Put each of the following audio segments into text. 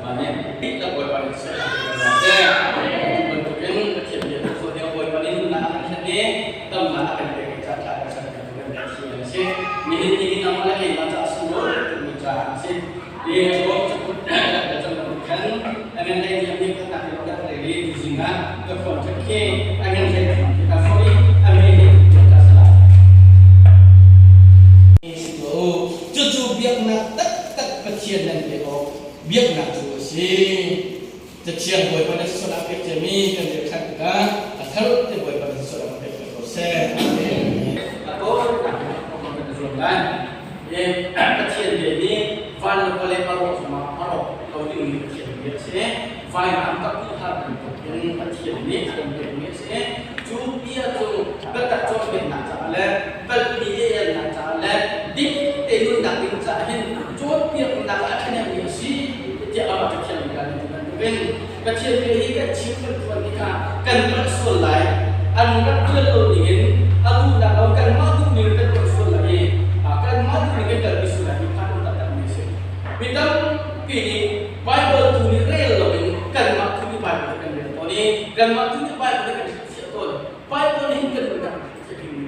Bawipa nih dihlak Bawipa nih seh seh. Bantukin Pathian bia cu khawh ding Bawipa nih nunnak a kan khenh i damnak a kan pek i caan ṭha kan ser kan kan thi an si. Nihin ni hi nangmah le keimah caah sunglawi tukmi caan a si. Hi Rom cakuat kan cang bantuk khan a ngan lei nih a mi khatnak in rak rel i tuzing ah ka khuam ṭhat khi a ngan hlei sorry a mi hlei ka salah. Cucu biaknak taktak Pathian nan biak awk biaknak cu a si. Cathiang Bawipa na sual ah pek ciami kan biak ṭhan tikah a thar te Bawipa na sual ah pek ko seh. Amen. A tawinak kan zuam lai. Pathian bia nih van le vawlei a rawh zongah a rawk lo dingmi Pathian bia a si. Vainam ka har bantukin Pathian nih a kan pekmi a si. Cu bia cu biatak cawnpiaknak caah le palhmi i elnak caah le ding te nunnak ding caah hin cawnpiaknak ah a ṭhahnemmi a si tiah amah Pathian bia nih ti bantukin Pathian bia hi kan chim kan phuan tikah kan palh sual lai. An rak ṭial lo ningin a duhnak lo kanmah duh ning kan tuah sual lai i kanmah duh ning kan kalpi sual lai ti phan um taktakmi a si. Mi tampi nih Bible tu nih rel loin kanmah tu nih Bible kan rel tawn i kanmah tu nih Bible kan hrilhfiah tawn. Bible nih hin kan nunnak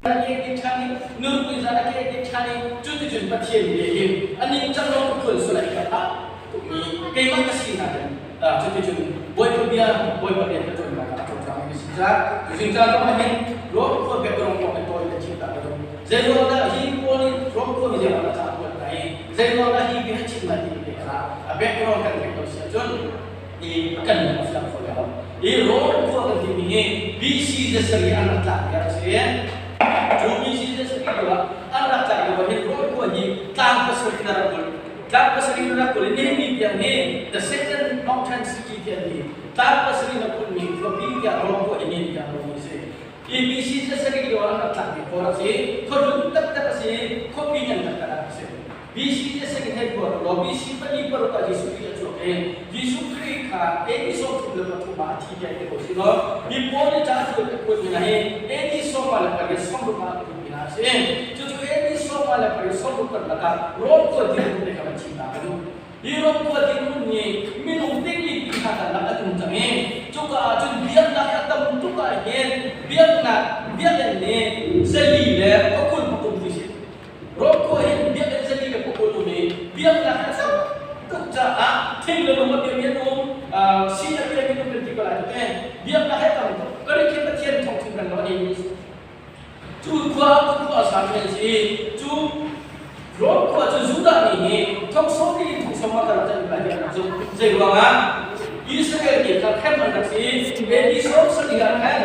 kan ke ke ṭhan i nunpui zan a ke ke ṭhan i cuticun Pathian bia hin a ningcang lo ka phuan sual ai ka phah tukmi keimah ka si nain cuticun Bawipa bia Bawipa rian ka ṭuannak ah a cawlcang mi si caah tuzing caan zong ah hin Rom khua background kong in tawi ka chim ta ka duh. Zeiruang dah hi Paul nih Rom khua mi zeiruang dah ca a kuat hna i zeiruang dah hi bia chim lai timi te kha a background kan theih lo si ahcun i kan lung a fiang kho lai lo. Hi Rom khua kan timi hi BC zasarih an rak tlak lio a si. Cu BC zasarih lio ah an rak tlak lio ah hin Rom khua hi tlang pasarih na rak kulh. Tlang pasarih na rak kulh i nihin ni tiang hi the second mountain city tiah an ti. Tlang pasarih na kulhmi khuapi tiah Rom khua hi nihin tiang rom a si. ABC zasarih lio ah an rak tlakmi khua a si. Khuahlun taktak a si. Khuapi ngan taktak a si. BC zasarih hei ruat law BC pali paruk ah Jesuh Khrih a chuak i Jesuh Khrih kha AD 33 ah a thi tiah ti ko si law mi pawl nih ca a kuat mi hna hi AD 58 sawmruk ah an kuat mi hna a si. Cucu AD 58 sawmruk karlak ah Rom khua dirhmun te kha van chim ta ka duh. Hi Rom khua dirhmun nih minung tingli ti hna karlak an um cang i cuka ah cun biaknak a tam tuk ah hin biaknak biakinn nih zali le pakul pakum ti si. Rom khua hin biakinn zali le pakul um i biaknak a tam tuk caah thing le lung a biami an um, si a biami an um kan ti ko lai te. Biaknak he tam tuk. Kan i Pathian thawngthin kan lo a Cu khua cu khua sami an si. Cu Rom khua cu Judah mi nih thong sawm in thong sawm a kan rak lai ti an rak zumh. Zei ruangah? Israel mi kha khem an rak si. AD 70 ah khan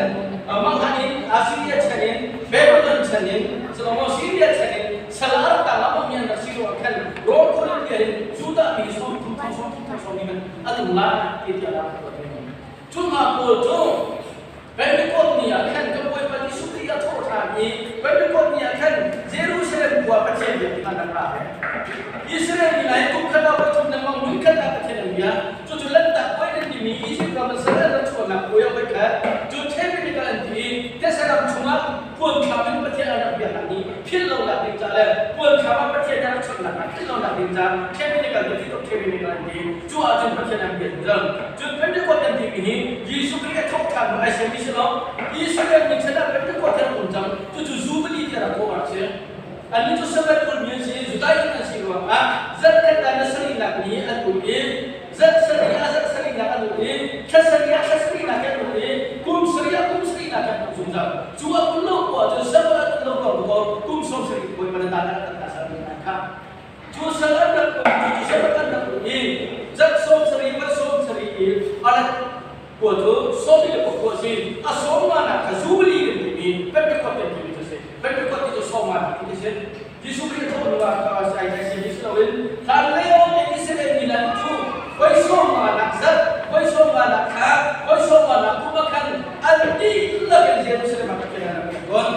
manghan in Assyria chan in Babylon chan in Solomon Syria chan in sal a rak tang ah mi an rak si ruangah khan Rom khualipi in Judah mi sawm thum thong sawm thum thong sawm in an um lai ti tiah rak ruat. Cu hna pawl cu Pentecost ni ah khan kan Bawipa Jesuh Khrih a thawh ṭhan i Pentecost ni ah khan Jerusalem khua Pathian biakinn ah kan ra. Israel mi hna hi kum khat ah voi thum lengmang hmun khat ah Pathian an bia. Cucu Lanhtak Puai an timi Egypt ram in Israel ram chuahnak puai ah voi khat, cu Tabernacle an ti i Tesa ram chungah puan thlam in Pathian an rak biaknak ni philh lonak ding ca le puan thlam ah Pathian a rak chawnhnak hna philh lonak ding ca Tabernacle ti tuk Tabernacle an ti. Cu ahcun Pathian an biak cang. Cun Pentecost kan timi hi Jesuh Khrih a thawk ṭhan hnu ai sermi si lo. Israel mi chan ah Pentecost an um cang. Cucu Jubilee tiah rak kawh a rak si. Annih cu Sabbath ulmi an si i Judaism an si ruangah zarhkhat ah ni sarihnak ni an ul i zarh sarih ah zarh sarihnak an ul i thla sarih ah thla sarihnak an ul i kum sarih ah kum sarihnak an ul zungzal. Cu a ul lo poah cun Sabbath an ul lo ko ko kum sawm sarih puai man an rak ta sal mi an kha. Cu sal an rak um cu cu sal an rak um i zarh sawm sarih va sawm sarih i a rat khua cu sawmi le pakua a si. A sawmnganak kha Jubilee kan timi Pentecost kan timi cu a si. Pentecost ti cu sawmnganak ti a si. Jesuh Khrih a thawh hnu ah kha ai ai si si loin hlan lio te Israel mi lan cu voi sawmnganak zarh, voi sawmnganak thla, voi sawmnganak kum ah khan an dihlak in Jerusalem ah Pathian an rak biak tawn.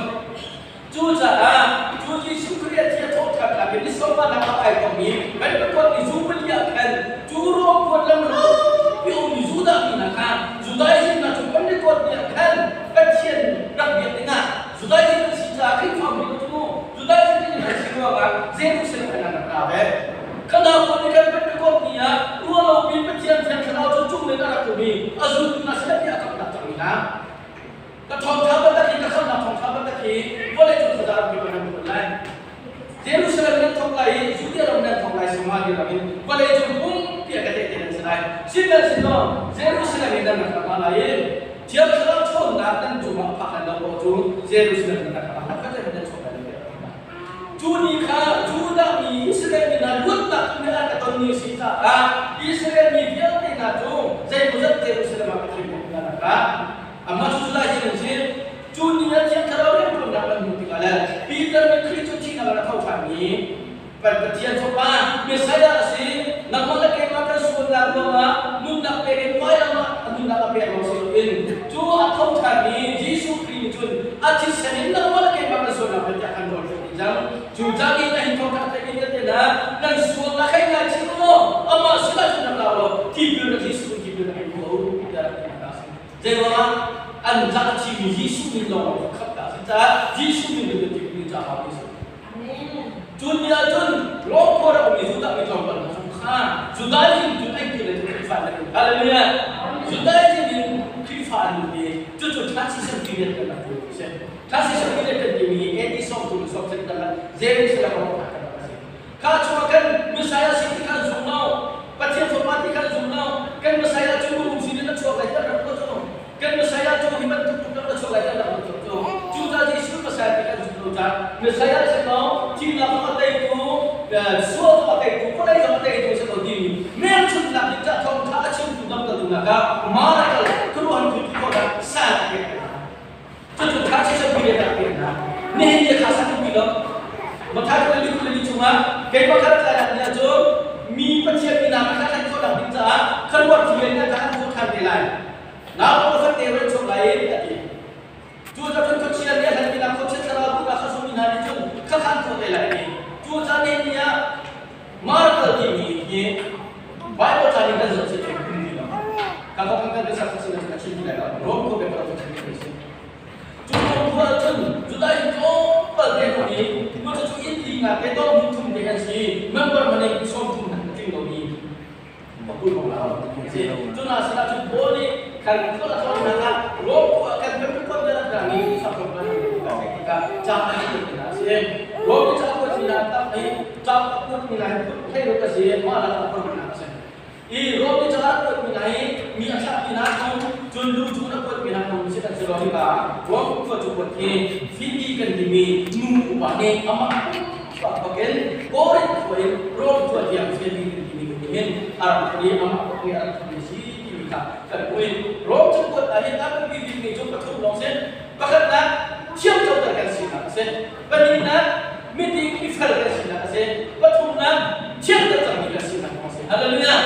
Cucaah cu Jesuh Khrih a thi a thawhṭhannak in ni sawmnganak ah ai tongmi Pentecost ni Jubilee ah khan cu Rom khuat lam lampi a ummi Judah mi hna kha Judaism hna cu Pentecost ni ah khan Pathian rak biak dingah Judaism an si caah Khrihfa mi cu mu Judaism in an si ruangah Jerusalem khan an rak ra ve. Kha hna pawl nih khan Pentecost ni ah ruahlopi Pathian mi a zultu hna sinah bia a kamnak cangmi hna. Ka thawngṭha bantuk hi ka khamnak thawngṭha bantuk hi vawleicung khuaza rampi pa nan phuan lai. Jerusalem nan thawk lai i Judea ram nan thawk lai, Samaria ram in vawleicung pumpi a ka tehte nan si lai. Sihmanhsehlaw Jerusalem in nan rak rak lai i Thiang Thlarau ṭhawnnak nan cungah a phak hlan lo paoh cu Jerusalem nan rak rak lai kha nan chuak lai lo tiah a ti. Cu ni kha Judah mi Israel mi hna luatnak kum he an ka ton ni a si caah Israel mi vialte hna cu zeimawzat Jerusalem ah Pathian biakinn ah an ra. Amah cu Judah hi an si. Cu ni ah Thiang Thlarau rianṭuannak an hmuh tikah le Peter nih Khrih cu thihnak in a tho ṭhanmi Pathian Fapa Messiah a si. Nangmah le keimah kan sualnak ruangah nunnak pek in vailam ah a nunnak a pek lawng si loin cu a tho ṭhanmi Jesuh Khrih nih cun a thisen in nangmah le keimah kan sualnak vialte a kan rawl dih cang. Cu cang in a hin thawngṭha theih in tete hna nan sualnak hei ngaihchih u law amah sinah cun rak ra u law tipil na Jesuh in tipil na ngei ko tiah rak ti hna sih. Zeiruangah an ca a thimi Jesuh min lawng kha khamh a si caah Jesuh min in tipil ca hau ti si. Cu ni ah cun Rom khua rak ummi Judah mi tlawmpal hna zong kha Judaism cun an kir le Khrihfa an lut. Hallelujah! Judaism in Khrihfa an lut i cucu transition period kan rak tuah ti si. Transition period kan timi hi AD 30 sawm kan Jerusalem a rawk kan rak si. Kha chungah kan Messiah si ti kha an zum lo. Pathian Fapa ti kha an zum lo. Kan Messiah cu minung sin in a chuak lai ti an rak ruah cu. Kan Messiah cu hi bantuk tuk rak a chuak lai ti an rak ruah cu. Cucaah Jesuh Messiah ti kha an zum lo caah Messiah a si lo, thihnak zong a teitu, sual zong a teitu, vawlei zong a teitu a si ko timi hmelchunhnak nih cah thawngṭha a chimtu lamkaltu hna kha Maracal khuaruahhar thil ti khawhnak san a pek hna. Cucu transition period ah pek hna. Nihin ni kha san ti lo. Mathai 22 chungah keimah kha tlai ni ahcun mi Pathian mi hna kha kan khawhnak ding caah kharuat thil in kan khawh ṭhan te lai. Nau profet te ran chuak lai in a ti. Cu cun khuachia nih a hlanmi hna khuachia thlarau duhnak kha zummi hna nih cun khakha an khawh te lai ti. Cu caan ni ni ah Miracle timi hi Bible ca nih kan zoh si cu um ti lo. Ka kong kan kan sak sin a chim ti lai lo. Rom khua pe ka chim ti si. Cu rom khua cun Judah in tlawmpal te hnu i cu cu inn li nga te dong hmun thum te an si. Member maning 30 hmanh a tling lomi pakul kong la si. Cu na sinah cun Paul nih kan khua la thawng hna Rom khua kan kan khua na rak ni sak rom ban ka se tikah ca a si ti na si. Rom ca kuat mi na tam i ca kuat mi na thei ro ka si ma la ka kuat mi na si. I Rom ni ca kuat mi na hi mi a thlah mi na kong cun lu cu na kuat mi na kong si kan si lo hi ka Rom khua cu kuat hi Fili kan timi nu upa nih amah pumpak bakin Korinth khua in Rom khua tiang Fili kan timi kan timin a rak thar i amah bak nih a rak tharmi si timi kha kan ui. Rom cu kuat ah hin a biapi bikmi cu pathum lawng si. Pakhatnak, thiamcoter kan sinak a si. Pahnihnak, miding mifel kan sinak a si. Pathumnak, thianter cangmi kan sinak a si. Hallelujah!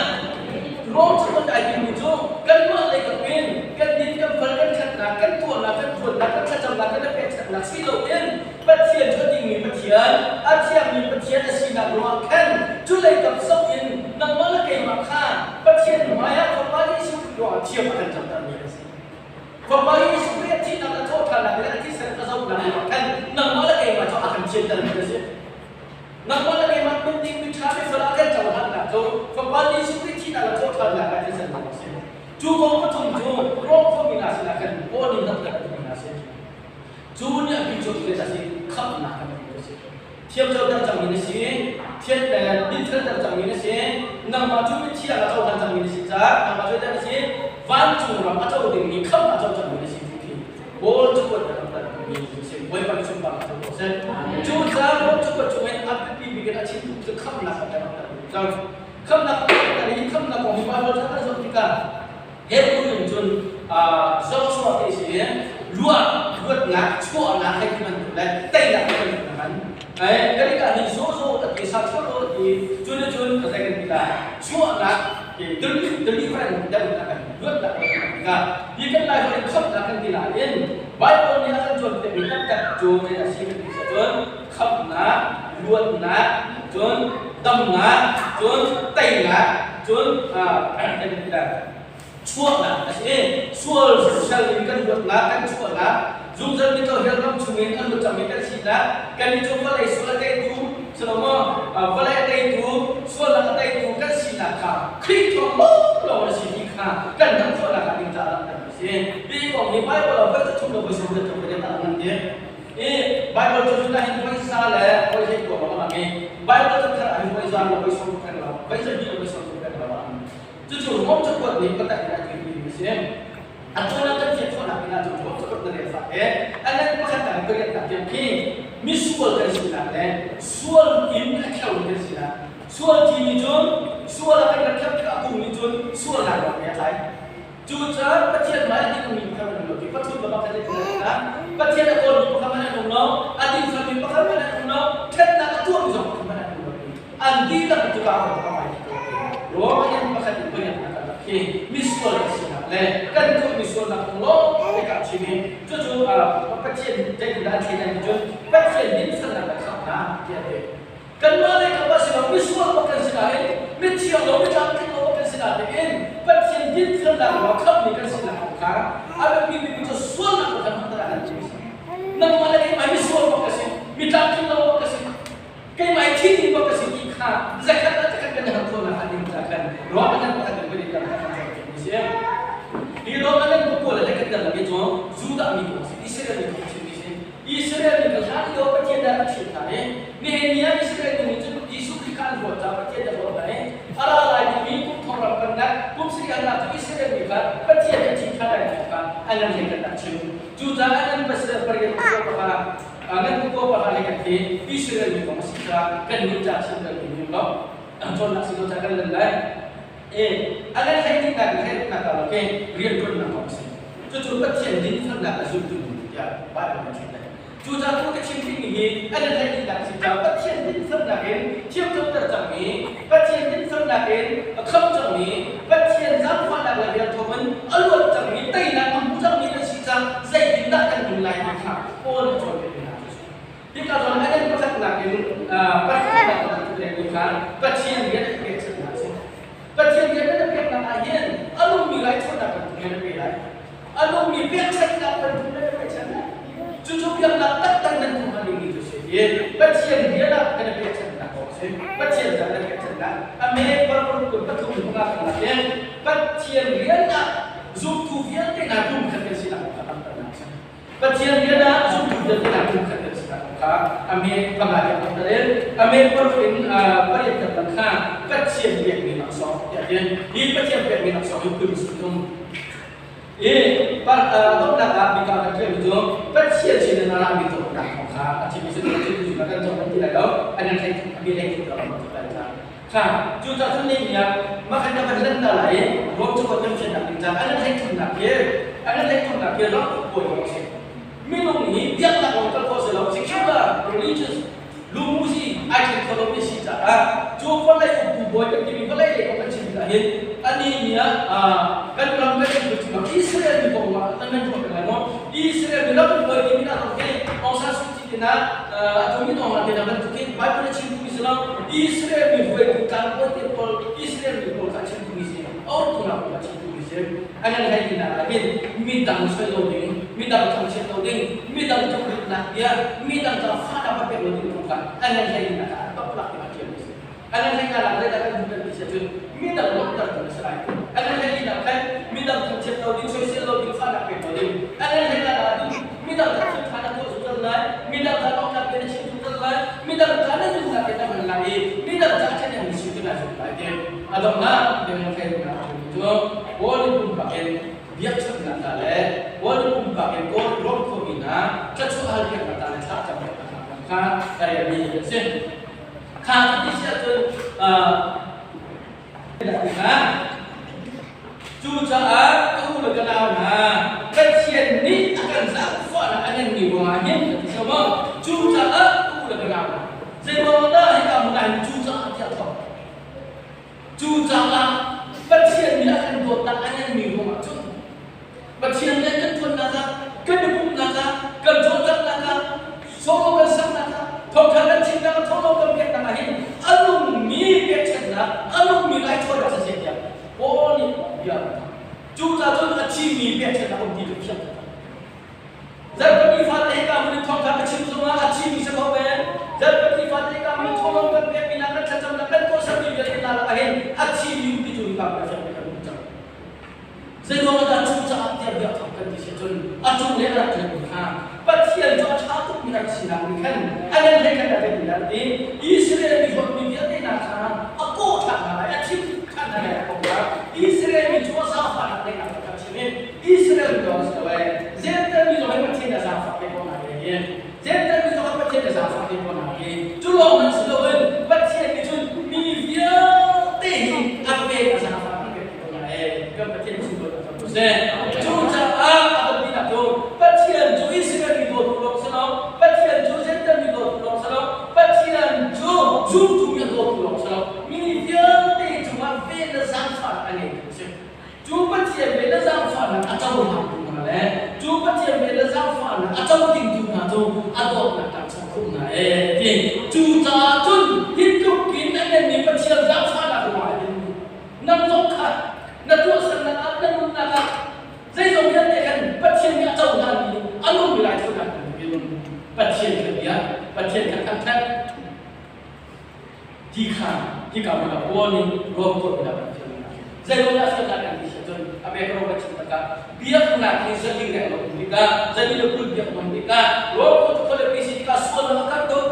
Rom cu kan ai timi cu kanmah lei kap in kan din kan fal kan ṭhatnak kan tuahnak kan ṭuannak kan thlacamnak kan pekchanhnak si loin Pathian cu a dingmi Pathian, a thiangmi Pathian a sinak ruangah khan cu lei kap zoh in nangmah le keimah kha Pathian hmaiah Fapa Jesuh Khrih ruangah thiam a kan camtermi an si. Fapa Jesuh Khrih a thihnak le thawhṭhannak le a thisen a zohnak ruangah khan nangmah le keimah cu a kan thiantermi an si. Nangmah le keimah minting miṭha mifel ah kan cohlannak cu Fapa Jesuh Khrih thihnak le thawhṭhannak le thisen ruangah a si. Cu kong pathum cu Rom khuami hna sinah khan Paul nih langhter a duhmi hna a si. Cu nih a bi cu a si khamhnak kan hmuh a si. Thiamcoter cangmi na si, thian le dinfelter cangmi na si, nangmah cu mithiang a cohlan cangmi na si caah nangmah cu na si vancung ram a co dingmi khamh a co cangmi na si ti khi Paul cakuat na rak mi si. Bawipa nih sunparnak cu ko seh. Cu caah Paul cakuat chungin a biapi bik in a chimtu cu khamhnak a kan rak cang. Khamhnak a kan hi khamhnak kong hi Bible ca kan zoh tikah Hebrew in cun zohchuah ti si i luat luatnak chuahnak hei ti bantuk le teinak hei bantuk na hman. Greek ah hin zozo a ti satholo a ti cu nih cun zei kan ti lai chuahnak deliverance deuhnak kan luatnak kan ti tikah hi kan lai holh in khamhnak kan ti nain Bible nih a kan cawnpiakmi taktak cu zei a si kan ti cun khamhnak luatnak cun damnak cun teinak cun kan ti lai chuahnak a si. Sual sal in kan luatnak, kan chuahnak, zungzal mitohel ram chungin a lut cangmi kan sinak, kannih cu vawlei sual a teitu, silo maw, vawlei a teitu, sualnak a teitu kan sinak kha Khrih thawng lawnglawng a si ti kha kan hngalh. Bible kan thar ah hin voi za lo voi sawm peng lo, voi za hnih lo voi sawm peng lo ah. Cucu Rom cakuat nih biatak in a timi a si. A tuan ah kan fian khawhnak ding ahcun Rom cakuat na rel fah te, a ngan pakhat nak in pariatnak tiang khi misual kan sinak le sual in a kheumi kan sinak. Sual timi cun sual a kan rak kheuh tikah a kung nih cun sualnak lawng he a tlai. Cucaah Pathian hmai a dingmi pakhat an um lo ti pathum ka pakhat in kan Pathian a kawlmi pakhat hmanh an um lo, a dingfelmi pakhat hmanh an um lo, ṭhatnak a tuahmi zong pakhat hmanh an um lo ti. An dihlak in cuka hong ka mai ko ti. Ruang in pakhat in pariatnak kan rak khi misual kan sinak le kan tuahmi sualnak kong lawng te ka chim i cucu Pathian zeitindah an thleidan ti cun Pathian dinfelnak le khamhnak tiah a ti. Kanmah le kanmah si lo misual bak kan si nain mithiang lo mitlamtling lo bak kan si nain Pathian dinfelnak ruang khamhmi kan sinak kong kha a biapi bikmi cu sualnak kong kha hmuhter ah kan ti. Nangmah le keimah misual bak ka si, mitlamtling lo bak ka si, keimah i thi ding bak ka si ti kha zakhat ah zakhat kan i hal khawhnak ah ding ca khan ruah kan pakhat in kan i tam kha kan mi si. Hi ruang kan pawl le kan tel lagi cu Judah mi kong si, Israel mi kong chimmi si. Israel mi kha hlan lio Pathian dah a thim hna i nihin ni ah Israel mi nih cun Jesuh Khrih kha an ruat caah Pathian dah ruat hna i a ra lai dingmi kum thong ram pennak kum sarih an lak cu Israel mi kha Pathian nih a thim ṭhan lai ti kha an nan hlei kan rak chim. Cucaah an pasal pariat pakua pakha ngan pakua pakha le kan hi Israel mi kong a si caah kan nih ca chim kan ti lo. Cawnnak si lo caah kan lan lai. E a kan hlei dingnak le hlei nak ah ke rianṭuannak kong a si. Cucu Pathian dinfelnak a zultu tiah Bible nih a chim. Cucaah tu ka chim dingmi hi an i hlei dingnak a si caah Pathian dinfelnak in thiamcoter cangmi, Pathian dinfelnak in a khamh cangmi, Pathian zaangfahnak le vel thawngin a luat cangmi, teinak a hmu cangmi kan si caah zeitindah kan nun lai ti kha Paul nih a cawnpiakmi hna cu a si. Hika zawn ah an pakhatnak in pathumnak kan kha Pathian rian a pekchanhnak a si. Pathian rian a peknak ah hin a nungmi raithawinak bantuk in a pe lai. A nungmi pekchanhnak bantuk in a pekchanh lai. Cucu biaknak taktak nan hmuh hnga dingmi cu si i Pathian rian ah kan i pekchanhnak kong a si. Pathian ca kan pekchanhnak. A me parparuk kul pathum panga kan lak i Pathian rian ah zumtu vialte hna pumkhat kan sinak kha langhternak a si. Pathian rian ah zumtu vialte hna pumkhat kan sinak kong kha a me panga tiang kan tel a me paruk in pariat kan lang kha Pathian pekmi laksawng tiah hin hi Pathian pekmi laksawng hi phun si um i donghnak ah bika kan ṭialmi cu Pathian sin in a rami dawtnak kong kha a chimmi si cu kan cawk kan ti lai lo an in hlei a mi hlei thuk lo lai Kha cucaah cun ni ah mah kan van lan ta lai i Rom cakuat kan fiannak ding caah an hlei thumnak hi an hlei thumnak hi ram uk bawi kong a si. Minung hi biaknak lawng kal khawh si lo secular religious lumuzi ai ṭhen kho lomi si caah cu vawlei uktu bawi kan timi vawlei lei kong kan chim tikah hin ani ni ah kan ram kan chim cungah Israel mi kong ah nan nan ruah peng lai maw Israel mi ram bawi timi na ram hi Aung San Suu Kyi tina atu mi nong tina bantukin Bible a chim duhmi si lo Israel mi hruaitu tlangbawi te pawl Israel mi pawl kha a chim duhmi si autunak kha a chim duhmi si an an hlei nak ah hin midang soi lo ding midang thangchiat lo ding midang tlukritnak bia midang ca fahnak va pek lo ding kong kha an an hlei nak ah toplak ding a ṭialmi si an an hlei nak le kan duh kan ti si ahcun midang lawmhter tu na si lai an an hlei nak khan midang thangchiat lo ding soisel lo ding fahnak pek lo ding an an hlei nak ah midang kha thil ṭha na tuah zungzal lai midang kha lawmhnak bia na chim zungzal lai midang kha na nunnak in na hman lai i midang ca ṭhahnem na si tu na zumh lai ti a donghnak ding hlei cu Kawl pumpak in biakchawnhnak hna le Kawl pumpak in Kawl ram khuami hna thlachuah halpiaknak hna le thla campiaknak hna kong kha ka relmi an si. Kha ka ti si ahcun Cucaah ka u le ka nau hna, Pathian nih a kan zaangfahnak a nganmi ruangah hin ka ti maw? Cucaah ka u le ka nau hna, zeiruang dah hika hmun ah hin cucaah tiah thawk? Cucaah Pathian nih a kan dawtnak a nganmi ruangah cun Pathian nih kan ṭuannak ah, kan i pumhnak ah, kan cawlcanghnak ah, sawm kan saknak ah, thawngṭha kan chimnak ah, thawhlawm kan peknak ah hin a nungmi pekchanhnak, a nungmi raithawinak siseh tiah Paul nih bia a rak Cucaah cun a thimi pekchanhnak um ti cu thiang taktak. Zarhpini fate hika hmun in thawngṭha ka chim zongah a thimi si ko men. Zarhpini fate hika hmun in thawhlawm kan pekmi hna, kan thlacamnak, kan tuahsermi vialte hna lakah hin a thimi um ti cu hika hmun ah fiang kan um cang. Zeiruang ah dah cucaah tiah biakthawng kan ti si cun a cung le a rak ṭialmi kha Pathian cu a ṭha tukmi a rak sinak nih khan a Ngan hlei khat ah kan i ti. Israel mi mi vialte hna kha a kawh ṭhan hna lai, a thim ṭhan hna lai a kong kha Israel mi cu a zaangfahnak ngeihnak kha chim in Israel mi lawng si lo ee, Jentail mi zong hi Pathian a zaangfah ve ko hna hi. Jentail mi zong hi Pathian a zaangfah ve ko hna hi. Cu lawng hmanh si loin Pathian nih cun mi vialte hi a pen a zaangfah dih ve ko hna ee. Kan Pathian sunglawi tak ko seh. Cucaah a biapinak cu Pathian cu Israel mi dawtu lawng si lo, Pathian cu Jentail mi dawtu lawng si lo, Pathian cu zumtu mi a dawtu lawng si lo, mi vialte cungah vel le zaangfahnak a ngeitu a si. Cu Pathian vel le zaangfahnak a cohlangtu hna le cu Pathian vel le zaangfahnak a cotingtu hna cu a dawtnak kan chawkhumh hna ee ti. Cucaah cun hi tluk in a nganmi Pathian zaangfahnak ruangah hin nang zong kha na tuahsernak ah na nunnak ah zeizong vialte khan Pathian nih a cohlanmi a nungmi raithawinak bantukin Pathian kha bia, Pathian kha thangṭhat ti kha hika hmun ah Paul nih Rom khuapi ah kan fial hna. Zeiruang ah fialnak kan ti si ahcun a bek ro kan chim tikah biaknak hi zali reng lo um tikah zali le kul biak um tikah Rom khua cu khualipi si tikah sualnak a karh tuk.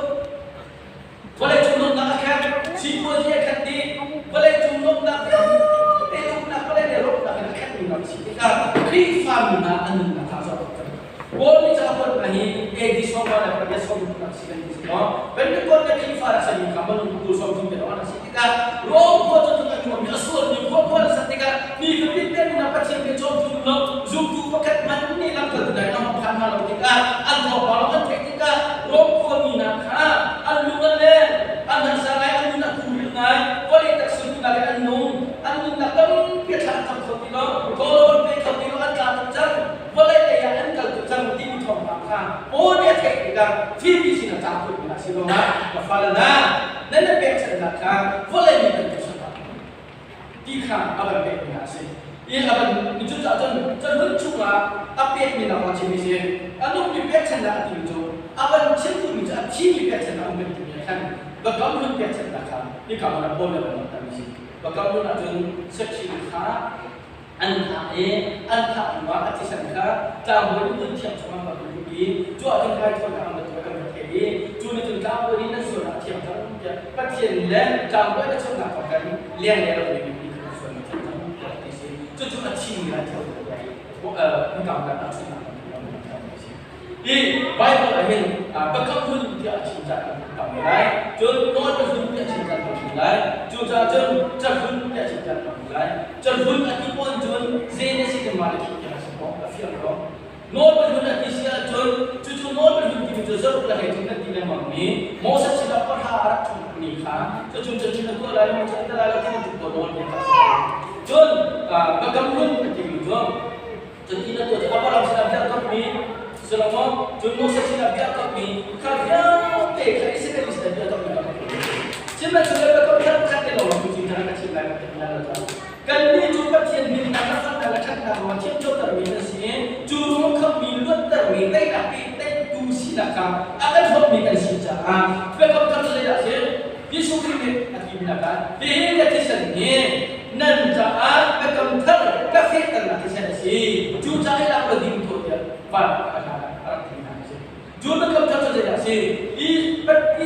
Vawleicung nuamhnak a khat, sipuazi a khat dih, vawleicung nuamhnak vialte uknak vawlei le rawknak in a khatmi ram si tikah Khrihfami hna an nunnak kha zoh awk Paul nih ca a kuat hna hi AD sawmva le pariat sawmthum rak si kan ti si maw? Pentecost le Khrihfa rak simi kha minung kul sawmthum te lawng an rak si tikah Rom khua cu tluk a nuammi a sualmi khua khua an sak tikah mi fatin te nunah Pathian bia cawmtu duh lo zumtu pakhat hmanh nih lamkaltu dai an hong phan hna lo tikah an thawngpang lawng an theih tikah Rom khuami hna kha an lung an leng, an harsa ngai, an nun a khuril ngai, vawlei taksa duhnak in an nung, an nunnak tampi a thla an cam kho ti lo, tawlrawl an pe kho ti lo, an tla tuk cang, vawlei lei ah an kal tuk cang timi thawngpang kha Paul nih a theih tikah Filipi sinah ca kuatmi a si ruangah ka fale hna, nan i pekchanhnak kha vawlei mi bantuk si hlah ti kha a van pekmi hna a si. I a van cucaah cun cahlun chungah a pekmi hna kong a chimmi si. A nungmi pekchanhnak a timi cu a van chim duhmi cu a thimi pekchanhnak um kan timi ah khan biakam hlun pekchanhnak kha hika hmun ah Paul nih a van langhtermi a si. Biakam hlun ahcun sakhi kha an thah i an thah hnuah a thisen kha tlangbawi nih hmunthiang chungah va luh i cu ahcun raithawinak an va tuah an va theh i cu nih cun tlangbawi nih nan sualnak a thiang cang tiah Pathian le tlangbawi na chawnhnak thawng khan lenglei a rak mi mipi kha nan sualnak thiang cang tiah ti a si. Cucu a thimi raithawinak tiah hikam ah tahchunhnak kan tuah a si. Hi Bible ah hin biakam hlun tiah a chim caan kan tam lai. Cun nawlbia hlun tiah a chim caan tam lai. Cucaah cun cahlun tiah a chim caan tam lai. Cahlun a ti pawn cun zei na si mah le khi a si ko a fiang ko. Nawlbia hlun a ti si ahcun cucu nawlbia hlun timi cu zaruk le hei thum nan ti lengmang mi Moses sinah pahra a rak ṭhummi kha cucu cucu na tuah lai lo cu na lai lo ti bantuk pawl nawlbia kha a si. Cun biakam hlun a timi cu Cuti na tuah cu Abraham sinah bia kammi Solomon, cun Moses sinah bia kammi kha vialte kha Israel sinah bia kammi kha Sihmanhsehlaw biakam thar pakhat te lawng cu thar ka chim lai ka ti lai lo. Kannih cu Pathian dinnak le felnak le ṭhatnak ruang thiamcotermi kan si i cu ruang khammi luattermi teinak pe teitu sinak kha a kan hrawmmi kan si caah biakam thar cu zeidah a si? Jesuh Khrih nih a timi ah hihi ka thisen hi nan caah biakam thar ka fehternak thisen a si. Cucaah i lak law ding tuah tiah van a hlan ah a rak ti hna a si. Cu biakam thar cu zeidah a si?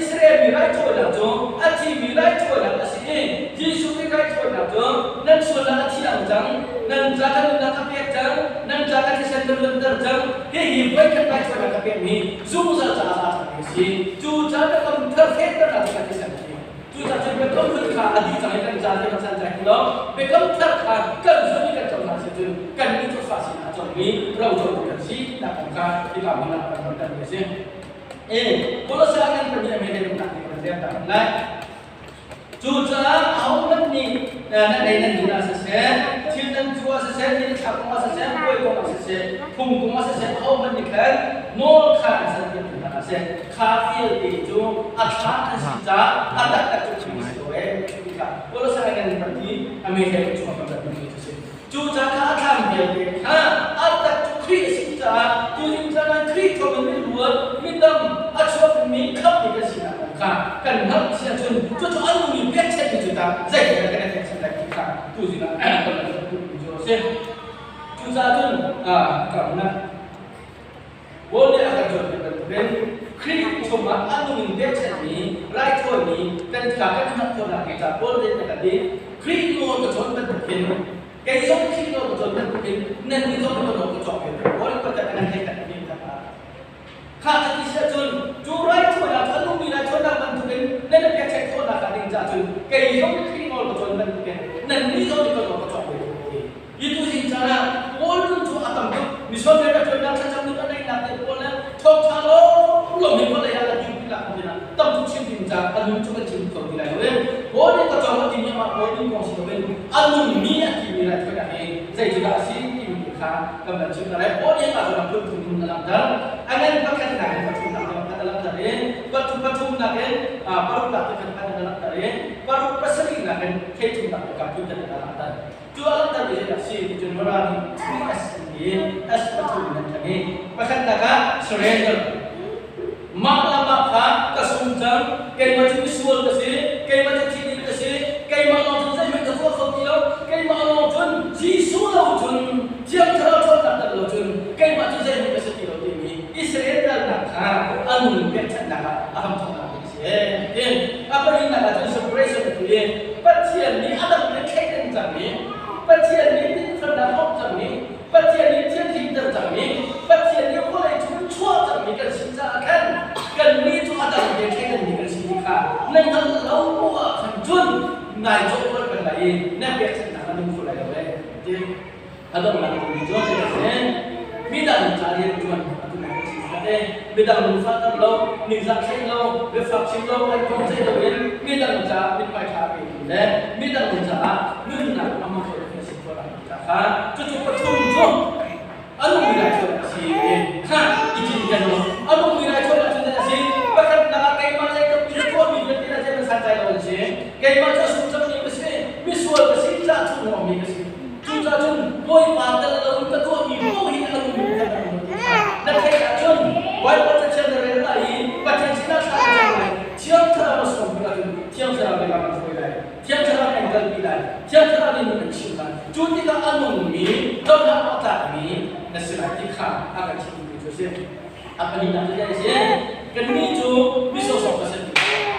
Israel mi raithawinak cu a thimi raithawinak a si i Jesuh Khrih raithawinak cu nan sualnak a thiang cang, nan ca ka nunnak ka pek cang, nan ca ka thisen ka luanter cang. Hihi voikhat raithawinak ka pekmi zungzal caah a ṭhatmi a si. Cucaah biakam thar fehternak cu kan thisen a si. Cucaah cun biakam hlun kha a dih cang i kan ca kan san cang lo. Biakam thar kha kan zumh i kan cohlan si cun kannih cu fa sinah a cawngmi rocotu kan si nak kong kha hika hmun ah kan rontermi a si. E Kolosai kan pahnih a me le lungnak nih kan rel ta lai. Cucaah ahohmanh nih nan ei nan din ah siseh, thil nan cu ah siseh, thil thlak kong ah siseh, puai kong ah siseh, phung kong ah siseh, ahohmanh nih khan nawl kha an san piak hna hlah seh. Kha vialte cu a thla an si caah a taktak cu thil si lo ee ti kha Kolosai kan pahnih a me he chung ah kan rat mi cu si. Cucaah kha a thlam vialte kha a tak cu Khrih a si caah tuzing caan ah Khrih thawngin min ruat midang a chuakmi khamhmi kan sinak kong kha kan hngalh si ahcun cucu a nungmi pekchanhmi cu tah zeitindah kan i pekchanh lai ti kha tuzing ah kan rak duhmi cu a si. Cucaah cun ka hmun ah Paul nih a kan cawnpiak bantukin Khrih chungah a nung in pekchanhmi raithawimi kan kha kan hngalh khawhnak hnga ca Paul nih a kan ti. Khrih nawl ka cawn bantukin kei zong Khrih nawl ka cawn bantukin nannih zong ka nawl ka cawng ve. Paul nih kan kan hei kan ti kha. Kha ka ti si ahcun cu raithawinak cu a nungmi raithawinak bantukin nan i pekchanh khawhnak hnga ding caah cun kei zong nih Khrih nawl ka cawn bantukin nannih zong nih ka nawl ka cawng ve ko ti. Hi tu zing caan ah Paul nun cu a tam tuk. Misual vialte ṭuannak thlacam nun a neihnak te Paul le thawngṭha lawng hi vawlei ah a dirpi nak hmun ah tam tuk chim ding caah a nun cu kan chim kho ti lai lo i Paul nih ka cawng a timi amah Paul nun kong si loin a nungmi a timi raithawinak hi zei cu dah a si timi kha kan van chim hna lai. Paul nih hika zawn ah phun thum in a langhter. A ngan pakhatnak in pathumnak tiang khat a langhter i pathumnak in paruknak ti khat a langhter i paruk pasarihnak in theithumnak ti kha phun khat in a langhter. Cu a langhtermi hi a si ti cun Mara nih 3S in S pathum in an thanh i pakhatnak ah surrender. Mah le mah kha ka sung cang, keimah cu misual ka si, keimah cu thi ding ka si, keimah lawng cun zeihmanh ka tuah kho ti lo, keimah lawng cun Jesuh lo cun Thiang Thlarau ṭhawnnak tel lo cun keimah cu zeihmanh ka si ti lo timi Israel kalnak kha a nun pekchanhnak ah a hramthawknak ding a si. Tin a pahnihnak ah cun separation a ti i Pathian nih a dang in thleidan cangmi, Pathian nih dinfelnak hawp cangmi, Pathian nih thianhlimter cangmi, Pathian nih vawlei chung chuah cangmi kan si caah khan kannih cu a dang te thleidanmi kan si ti kha na hngalh lo ah khan cun nai cawhpolh peng lai i na pekchanhnak a nung kho lai lo ee ti a donghnak timi cu a si. Midang ca rianṭuan a tu kan chim kha te midang lungfahter lo, ningzah thleih lo, biafak chim lo, an kong ceih loin midang caah mithmai ṭha pe tu le midang caah nunnak a hmang kho tu si khawh lai ti kha cucu pathum cu a nungmi raithawinak a si kha i cinken u. A nungmi raithawinak cu a si pakhatnak ah keimah le ka pi tuahmi vialte na zeihmanh santlai lo an si. Keimah cu a sung cangmi ka si, misual ka si, tlah chung ruangmi ka si. Cucaah cun Bawipa tel loin ka tuahmi paoh hi a nungmi pakhat a um ti kha na theih ahcun Bawipa Pathian na rel lai i Pathian sinah thla na cam lai. Thiang Thlarau na sawm tik ahcun Thiang Thlarau nih lam an hruai lai. Thiang Thlarau nih an kalpi lai. Thiang Thlarau nih nun an chimh lai. Cu tikah a nungmi, cohlan awk tlakmi na si lai ti kha a kan chimhmi cu a si. A pahnihnak cu a si. Kannih cu mi sawsawh kan si.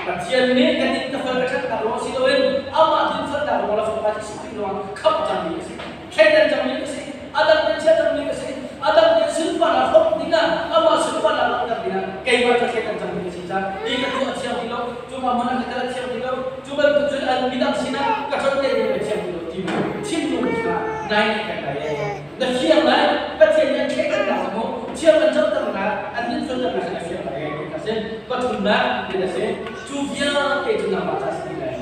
Pathian nih kan inn ka fal ka ṭhatnak ruang si loin amah dinfelnak ruang le Fapa Jesuh Khrih ruang khamh cangmi ka si. Thleidan cangmi ka si. A dang in chia cangmi ka si. A dang in sunparnak hrawmh dingah amah sunparnak langhter dingah keimah cu thleidan cangmi ka si caah hi ka tuah a thiang ti lo, cu ka hmun ah ka kal a thiang ti lo, cu bantuk cun an midang sinah ka ṭhon te ding a thiang ti lo timi thinlung kha nai nih kan lai. Na fiang lai, Pathian nih an thleidannak kha mu thiam an coternak, an dinfelternak kha na fiang lai ti kha si. Pathumnak ti a si. Cu vialte cu nangmah ca si ti lai.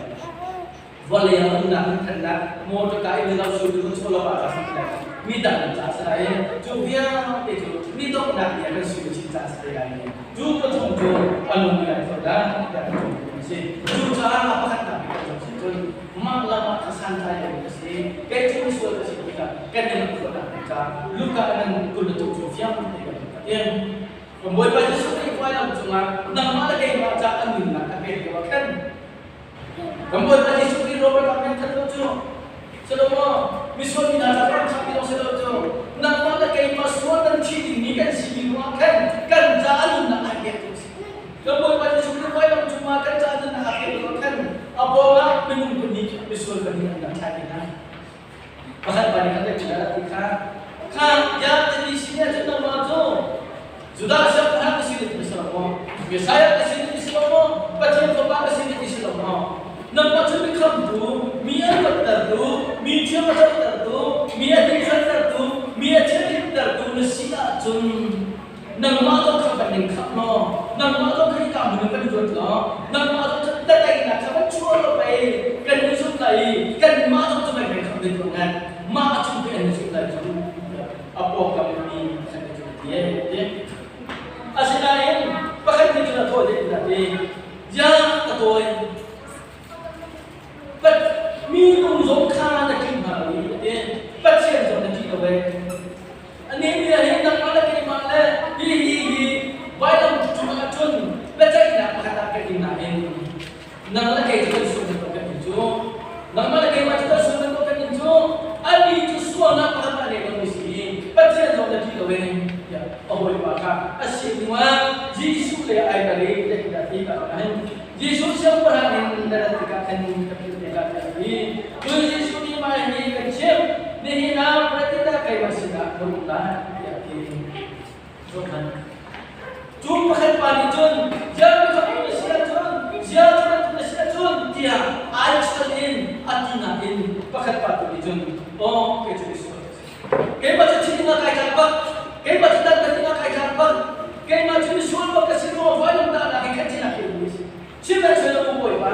Vawlei ah umnak in thannak, motor ka in lo sul tu chaw lo ah ca si ti lai. Mi dang ca si lai. Cu vialte cu mi donghnak ni ah kan sui chin ca si te lai. Cu pathum cu a nung lai tho dah tiah kan chung si. Cucaah a pakhatnak bik kan si cun mah lam ah kha santlai lo ka si kei cu misual ka si tikah kan i lamhruainak ding caah Luka nan kul le tuk cu fiang te kan ka tiam Bawipa Jesuh Khrih vailam cungah nangmah le keimah ca an nunnak a pek lio ah khan kan Bawipa Jesuh Khrih Robert ah kan that lo cu Salomo misual mi hna ca kan kham ti lo si lo cu nangmah le keimah sual nan thi dingmi kan si mi ruangah khan kan ca a nunnak a pek tu si Kan Bawipa Jesuh Khrih vailam cungah kan ca nunnak a pek lio khan a pawngah minung pahnih misual pahnih an rak thlai ve hna. Pakhat pa nih khan kan a ti kha kha ya tani si ne cun nangmah cu Judah siangpahrang ka si ti si lo maw? Messiah ka si ti si lo maw? Pathian fapa ka si ti si lo maw? Nangmah cu mi khamtu, mi a luattertu, mi thiam a cotertu, mi a dinfeltertu, mi a thianhlimtertu na si ahcun nangmah zong kha kan in khamh law nangmah zong kha hika hmun in kan luat law nangmah zong cu daihnak kha van chuah law pei kan i zumh lai i kanmah zong cu kan kan khamh ding ko ngan mah a cung te an i zumh lai cu a pawngkam mi pakhat nih cun a ti ti asinain pakhat nih cun a thawh leh a ti ya ka tawi But minung zong kha na ṭih hna lo i a ti Pathian zong na ṭih lo ee Anih nih hin nangmah le keimah le hi hi hi vailam cungah cun biaceihnak pakhat ah kan in nain nang le kei cu kan sual ko kan in cu nangmah le keimah cu kan sual ko kan in cu ani cu sualnak pakhat ah ngei lomi si i Pathian zong na ṭih lo ee tiah a hawipa kha a sin hnuah Jesuh le Jesuh lei ai mer i zeitindah ti ka ruah hin Jesuh siangpahrang in na rat tikah khan ka philh te hlah tiah a ti. Cun Jesuh nih mah hi kan chimh, nihin ah president ah keimah sinah na um lai tiah a ti. Zohhmanh. Cu pakhat pa nih cun, ziah mikhamh na si ahcun, ziah cu bantuk na si ahcun, tiah ai chal in a ti nain pakhat pa tu nih cun, aw kei cu misual ka si. Keimah cu thi dingah kai tlak bak. Keimah cu dantat dingah kai tlak bak. Keimah cu misual bak ka si ruangah vailamtahnak hi khat cinak ke mi a si. Sihmanhsehlaw u Bawipa,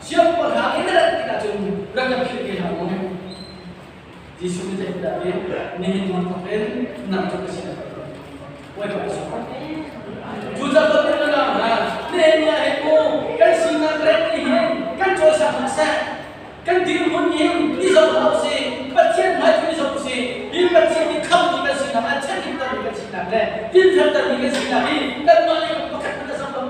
siangpahrang in na rat tikah cun rak ka philh te hlah mu. Jesuh nih zeitindah a ti? Nihin ni thawk in nang cu ka sin ah ka ṭuan. Bawipa a sung. Cucaah kan na nau hna, nihin ni ah hin mu kan sinak reng nih hin kan cawisang hna seh. Kan dirhmun hin i zoh hlah usih, Pathian hmai cu i zoh usih. Hi Pathian nih khamhmi kan sinak, a thianhlimtermi kan sinak le dinfeltermi kan sinak hi kanmah le pakhat hmanh a zoh lo.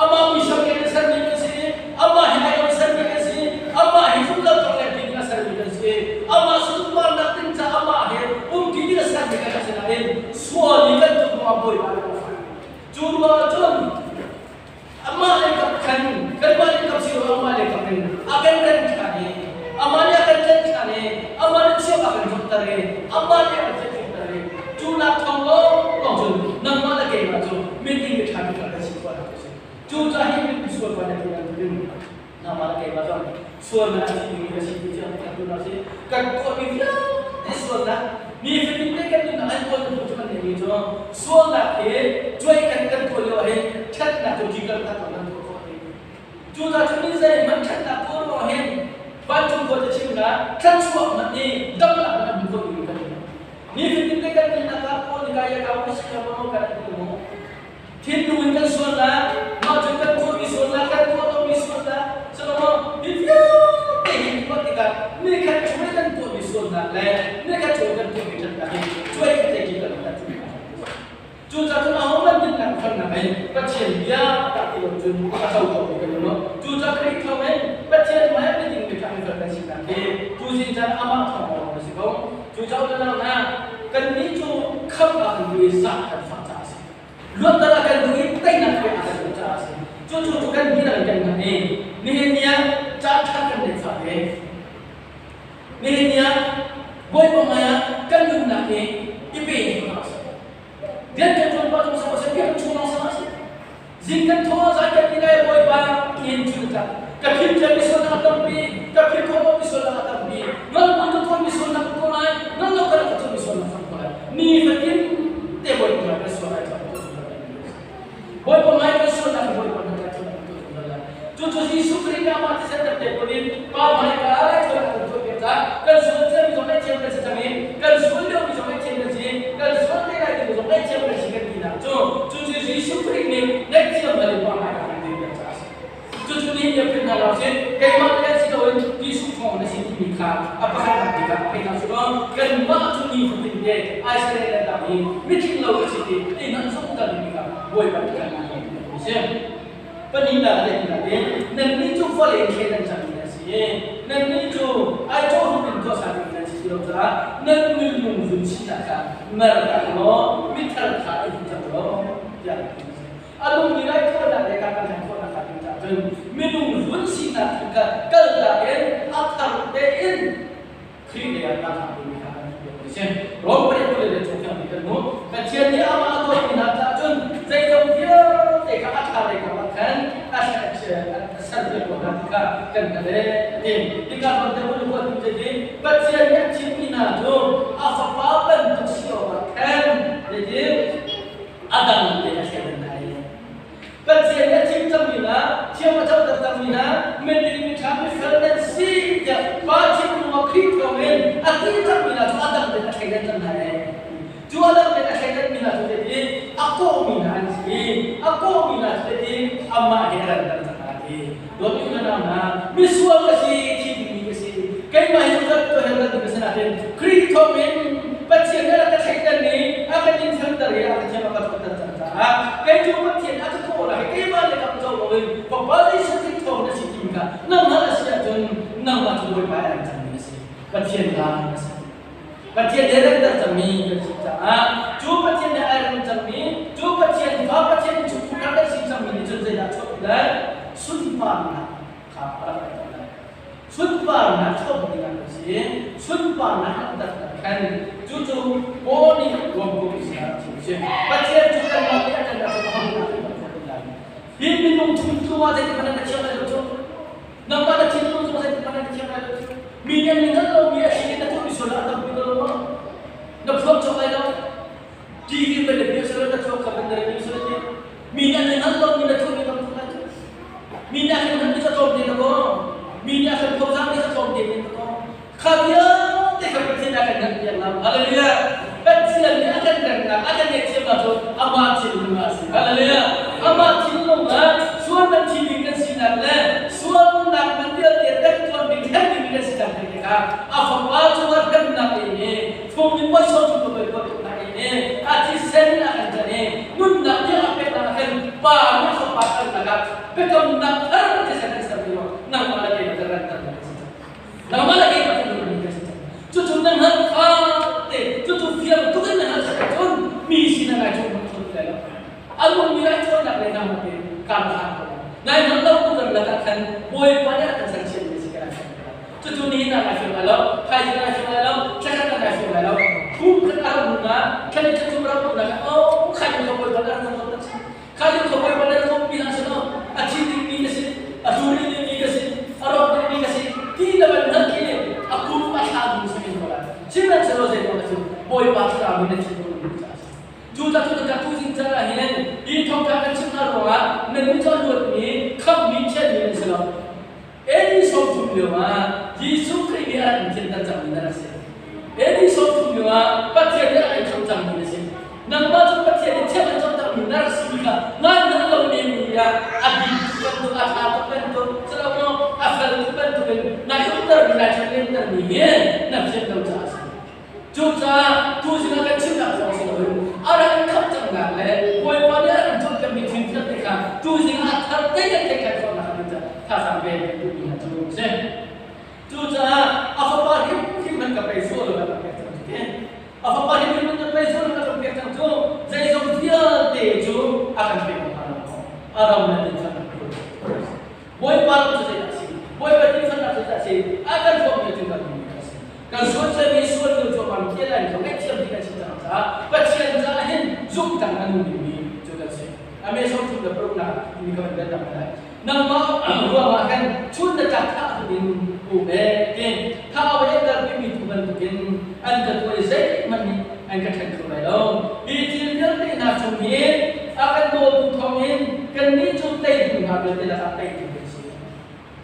Amah muisam in a sermi kan si, amah he ai a sermi kan si, amah he zungzal tawlrelpi ding a sermi kan si, amah sunparnak ding ca amah he umpi ding a sermi kan si nain sual i kan tum ruangah Bawipa nih a fak. Cu ruangah cun amah le kap khan kanmah le kap si lo amah le kap in a kan ren ṭhan i amah nih a kan tlen ṭhan i amah nih chiah a kan ṭhumter i amah nih a kan tlenter i cu nak thawng lawnglawng cun nangmah le keimah cu miding miṭha mifel kan si khawh nak a si. Cu ca hi min sual pa na ti bantukin nangmah le keimah zong sualnak a thi mi ka si ti fiang kan tu si kan tuahmi vialte sualnak mi fatin te kan nunnak an tuah tu kan neimi cu sualnak hi cuai kan kan tuah lio hin ṭhatnak cu ti kan kan kan tuah khawh ti cu ca cu mi zeihmanh ṭhatnak tuah lo hin vancung khua te chim na thluachuah hmanh nih damnak an hmu khawh mi kan ni fatin te kan nunnak ah paul nih ka ya ka si ka mo kan ti mo Thinlung in kan sualnak, mah cu kan tuahmi sualnak, kan tuah lomi sualnak, silo mi vialte hi tuah tikah nikhat chung i kan tuahmi sualnak le nikhat chung i kan tuahmi ṭhatnak hi cuai khat te kan kan Cucaah cun ahohmanh dinnak khannak in Pathian bia tak ti lo cun a co khomi kan um lo. Cucaah Khrih thawngin Pathian hmai ah miding miṭha mifel kan sinak hi tuzing caan amah thawng lawng a si ko. Cucaah unau hna, kannih cu khamh ah kan duh i zah kan fah caah a si. Luatter a kan duh i teinak pek a kan duh caah a si. Cucu cu kan dihlak in kan hngalh i nihin ni ah caan ṭha kan neih fate nihin ni ah Bawipa hmai ah kan nunnak hi i pe dih hna usih. Rian kan ṭuan pah zong si seh, biakinn chung lawng si seh, zing kan tho zan kan ti lai Bawipa nihin cu na tlak. Ka philh ṭialmi sualnak a tampi, ka philh khawh lomi sualnak a tampi, ngalbu ka tuahmi sualnak ka tuah lai, ngal lo ka ka tuahmi sualnak ka tuah lai. Nifatin te Bawipa ngai kan sual ai tuah tu zungzal lai. Bawipa ngai kan sualnak hi Bawipa ngai kan tuah tu zungzal lai. Cucu Jesuh Khrih nih amah thisen kan pek buin Pa hmaika ah raithawinak kan tuah piak caah kan sual ciami zong ngaihthiam kan si cang i kan sual liomi zong ngaihthiam kan si, kan sual te lai ding zong ngaihthiam kan si kan tinak cu cucu Jesuh Khrih nih ngaihthiam bal in Pa hmaika kan dir piak caah a si. Cucu nihin ni philh hna lo sih, keimah le si loin Jesuh thawng na si timi kha a pakhatnak bik ah thei hna sih law kanmah cu ni fatin te Israel le dang hi mitling lo ka si ti i nan zungzal mi kha Bawipa nih kan ngai a si. Pahnihnak le tinak in nannih cu vawlei in thlen nan cangmi nan si i nannih cu ai cawhrup in tuahsa ding nan si ti lo caah nan minung vun sinak kha mer tak law mithar kha i hmu cang law tiah a ti. A nungmi raithawinak le kan kan khawhnak hnga ding caah cun minung hlun sinak kha kaltak in a thar tein Khrih lei ah kan hak dingmi kha kan duh a si. Rom pariat kul le chung fiang kan hmuh. Pathian nih amah a dawtmi hna caah cun zeizong vialte kha a ṭha lei kam ah khan a ser piak ko hna ti kha kan hngalh ee a ti. Hika zawn te hun huat ding cu Pathian nih a thimmi hna cu a fapa bantuk si awkah khan zeitin a dang te a thlen hna i Pathian nih a thim cangmi hna, thiam a coter cangmi hna, miding miṭha mifel nan si tiah Pa thinlung ah Khrih thawngin a ti cangmi hna cu a dang tein a thleidan cang hna ee. Cu a dang tein a thleidanmi hna cu zeitin a kawhmi hna an si i a kawhmi hna cu zeitin amah he a ranter cang hna ti. Dawtmi u nau hna, misual ka si, thi dingmi ka si. Keimah hi zungzal tuah hel bantuk ka si nain Khrih thawngin Pathian nih a rak ka thleidan i a ka dinfelter i a ka thiam a ka thawtter cang caah kei cu Pathian a ka kawh lai keimah le kam co loin Fapa Jesuh Khrih thawng na si timi kha nangmah na si ahcun nangmah cu Bawipa i a rem cangmi na si. Pathian la na si. Pathian he remter cangmi kan si caah cu Pathian he ai rem cangmi cu Pathian fa Pathian chung. lai? Sunparnak kha a rak pek lai. Sunparnak chuak ding ah si. Sunparnak langhternak khan cucu Paul nih Rom kong sinah a chim si. Pathian cu kanmah nih a kan rak kan lai. Hi minung chungtlu ah zeitin hmanh na thiam lai lo cu. Nangmah na thinlung zong zeitin hmanh na thiam lai lo cu. Mi nih an hngalh lomi a si i na tuahmi sual ah a tampi ko lo maw? Na phuak cawk lai lo. TV ban na bia sual na thuak kha ban na rel sual ti. Mi nih an hngalh lomi na tuahmi tam tuk lai cu. Mi nih a kan hngalhmi ca tlawm te na ko. Mi nih a kan phozarmi ca tlawm te na ko. Kha vialte kha Pathian a kan hngalhpiak lo. Hallelujah! Pathian nih a kan remnak, a kan ngaihthiamnak cu amah thinlung ah a si. Hallelujah! Amah thinlung ah sualnak thi ding kan sinak le sualnak man vialte temtuan ding thlen ding kan sinak ding kha a Fapa cungah remnak in i phung in puaisawm chung ka puai tuknak in i a thisen a kan can i nunnak tiang a peknak ah khan Pa nih a Fapa khalnak ah biakamnak thar thisen an ser ti nangmah le keimah kan ranter kan si. Nangmah le keimah kan nunning kan si cang. Cucu na hngalh kha te, cucu fiang tuk in na hngalh sak ahcun mi sin ah nai cawm kho ti lai lo. A nungmi ai cawnnak le nangmah te kaan hlan ko lai. Nai hngalh lo tu kan lakah khan Bawipa nih a kan sersiammi si kan fiang ko lai. Cucu nihin ah nai fiang lai lo, thaizing ah nai fiang lai lo, thlakhat ah nai fiang lai lo. Kum khat a ram hnu ah, thla ni thla thum ram hnu ah oh khai kho Bawipa nih a rak kan cawm Kha lio kha Bawipa nih a mi hna sinaw a thi dingmi ka si, a hluri dingmi ka si, a rawk dingmi ka si ti na van hngalh khi a kum a thla ding si ko lai. Sihmanhsehlaw zeiruang cu Bawipa thlarau nih na thinlung in caah a si. Cu ca cu ka tuzing caan ah hin hi thawngtha kan chimh hna ruangah nan nih cu a luatmi, khamhmi, thianmi nan si lo. AD 30 lio ah Jesuh Khrih nih a rak in thianter cangmi nan si. AD 30 lio ah Pathian nih a rak in khamh cangmi na si. Nangmah cu Pathian nih thiam an cawmtermi na rak simi kha ngai na lo mi ah a bik bantuk, a ṭha tuk bantuk, silo a fel tuk bantukin nai umtermi, nai ṭhatlemtermi hi na fian lo caah a si. Cucaah tuzing ah kan chimnak zong si loin a rak in khamh cangnak le Bawipa nih a rak in cawnpiakmi thil vialte kha tuzing ah a thar te kan theih khan khawhnak ding caah thazaang pek kan duhmi hna cu a si. Cucaah a fapa hrimhrim man ka pei sual lo ka pek cang cu ti. A fapa hrimhrim man ka pei sual lo ka pek cang cu zeizong vialte cu a kan pek hna lo. A ram le dinfan Bawipa ram cu zeidah a si? Bawipa dinfan cu zeidah a si? A kan hrawmmi cu kan mi a si. Kan sual ciami sual nu cu man khial lai kho ngaihthiam ti kan si cang caah Pathian caah hin zumh dang a nung dingmi cu kan si. Ame som thum le paruk nak mi ka van bel tak lai. Nangmah ruangah khan chun na tlak thah in um e ti thau e kalpi mi tu bantukin an ka tuah i zeihmanh nih an ka ṭhen kho lai lo. Hi thil vialte hna chung hi a kan dawtu thawngin kannih cu teitu hna vialte lakah teitu kan si.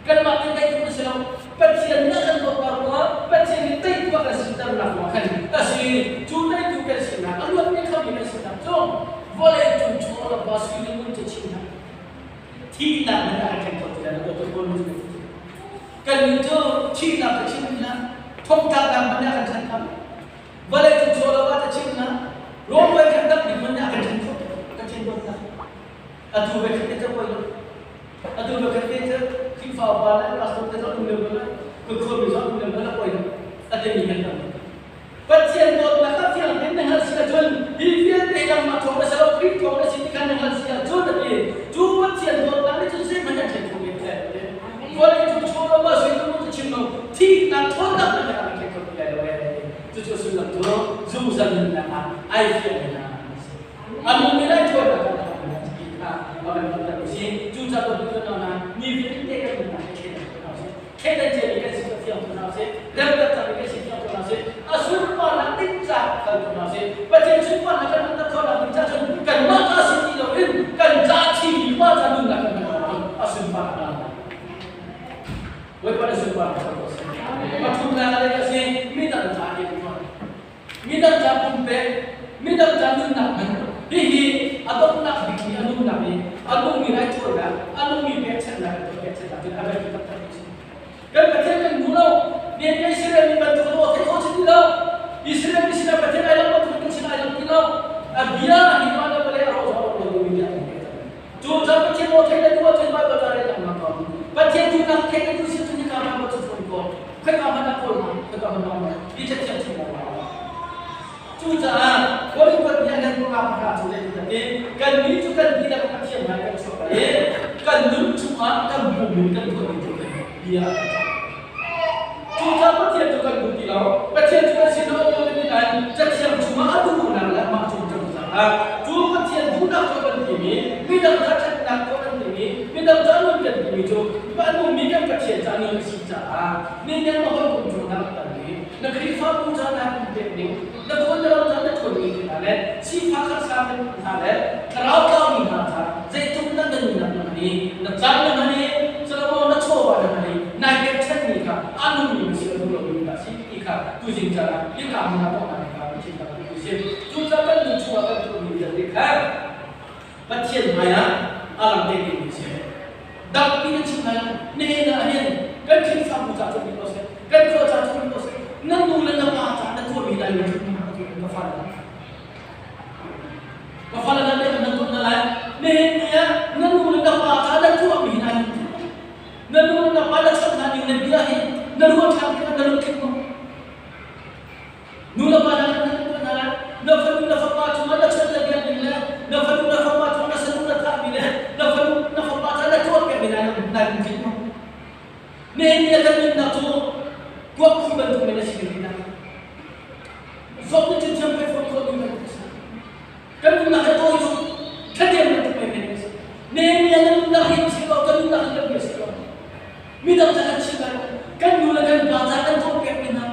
Kanmah nih teitu kan si lo. Pathian nih a kan dawtnak ruangah Pathian nih teitu a kan siternak ruangah khan a si. Cu teitu kan sinak, a luatmi khammi kan sinak cu vawlei cung chaw le va sui le ngun cu chim hlah. Thihnak hmanh a kan ṭhen kho ti lai lo. Dawtu Paul nih Kannih cu thihnak ka chim hlah, thongtlaknak hmanh a kan ṭhen kho. Vawlei cu chaw lo ah ta chim na rawl voi khat dap ding man ah kan ṭhen khawh kan ṭhen dawt na atu voi khat te cu poi lo atu voi khat te cu Khrihfa upa le pastor te zong um lem lo ka khuami zong um lem lo poi lo a timi kan tam. Pathian dawtnak kha fiang tein na hngalh si ahcun hi vialte nangmah thawng na si lo Khrih thawng na si ti kha na hngalh si ahcun a ti. Cu Pathian dawtnak nih cun zeihmanh an ṭhen kho men ṭhen. Vawlei cung chaw lo ah sui cu chim lo thihnak ṭhawnnak hmanh ah kan ṭhen kho ti lai lo ee. Cucu sullam cu zungzal nunnak ah ai fiang mi hna an si. A nung mi lai ṭhawnnak kan ti kha a kan hmuhter u sih. Cucaah kan hna mi vialte kan nunnak hi thleidan ko hna usih. Thleidan ciami kan si cu fiang ko hna usih. Remter cangmi kan si fiang ko hna usih. A sunparnak ding caah kal ko hna usih. Pathian sunparnak kan hmuhter khawhnak ding caah cun kanmah ca si ti loin kan ca thimi pa ca nunnak kan hman a sunparnak Bawipa na sunparnak kha tuah seh. Pathumnak a lei a si, midang ca rianṭuan. Midang ca pumpek, midang ca nunnak hman. Hihi a donghnak bik i a nunnak i a nungmi raithawinak, a nungmi pekchanhnak le pekchanhnak cu a biapi taktak a si. Kan Pathian kan hmu lo. Nian Israel mi bantuk in aw theih khawh si ti lo. Israel mi sinah Pathian ai lang bantuk kan sinah ai lang ti lo. A bia hi mah le vawlei a rawh zong a rawh lo mi bia kan pek cang. Cu caan Pathian aw theih le duh ahcun Baibal ca rel lengmang ko. Pathian duhnak theih le duh si ahcun hika Baibal cu cawn ko. Khoika hmanh ah kawl hna, khoika hmanh ah um. Hi cathiang chung ah um. Cucaah Hollywood nih an nan nga pakhat cu zeitin ti kannih cu kan dihlak Pathian hmai kan chuak i kan Kan nun chungah kan hmuhmi kan tuahmi thil hi bia a kan cah. Cucaah Pathian cu kan duh ti lo. Pathian cu kan sin a um lo ti nain Cathiang chungah a duhnak le amah cung cang caah cu Pathian duhnak cu kan timi, midang ca ṭhatnak tuah kan timi, midang ca nun kan timi cu a nungmi kan Pathian ca nun a si caah nihin na hawikom cung na rak na Khrihfabu ca na pek ning, na khawn na ram ca na ṭhawnmi hna le sifak harsa hna le thlarau tlaumi hna ca zeitluk na na nunnak na hman i na caan na hman i Solomon na chawva na hman i nai pekchanmi kha a nungmi na si a nung lomi dah si ti kha tuzing caan ah hika hmun ah tuahnak kha Pathian kan duh si. Cucaah kan nun chungah kan tuahmi vialte kha Pathian hmaiah a lang te dingmi a si. Dangpi na chim lai lo. Nihin ah hin kan Khrihfabu ca cu ko seh, kan khua ca cu ko seh, na nu le na pa ca na tuahmi lai lo cu ka fale. Ka fale na le na tuah na lai. Nihin ni ah na nu le na pa ca na tuahmi hna hi na nu le na pa na chawnh hna ning na bia hi na ruah ṭhan tikah na lungthin maw? Nu le pa hna kan tuah hna lai. Na fanu na fapa cungah na chan na biak ning le na fanu na fapa cungah na saduh na thahmi le na fanu na fapa ca na tuahpiakmi hna na lungthin maw? Nihin ni kan nunnak cu kuak khu bantuk men a si ding hna. Zok nih cun thiam pei fawn khawh ding kan si. Kan nunnak he tawi cu thladem bantuk men men a si. Nihin ni na nunnak hi si lo, kan nunnak hi kan si lo. Midang ca kan chim lai lo. Kan nu le kan pa ca kan tuahpiakmi hna,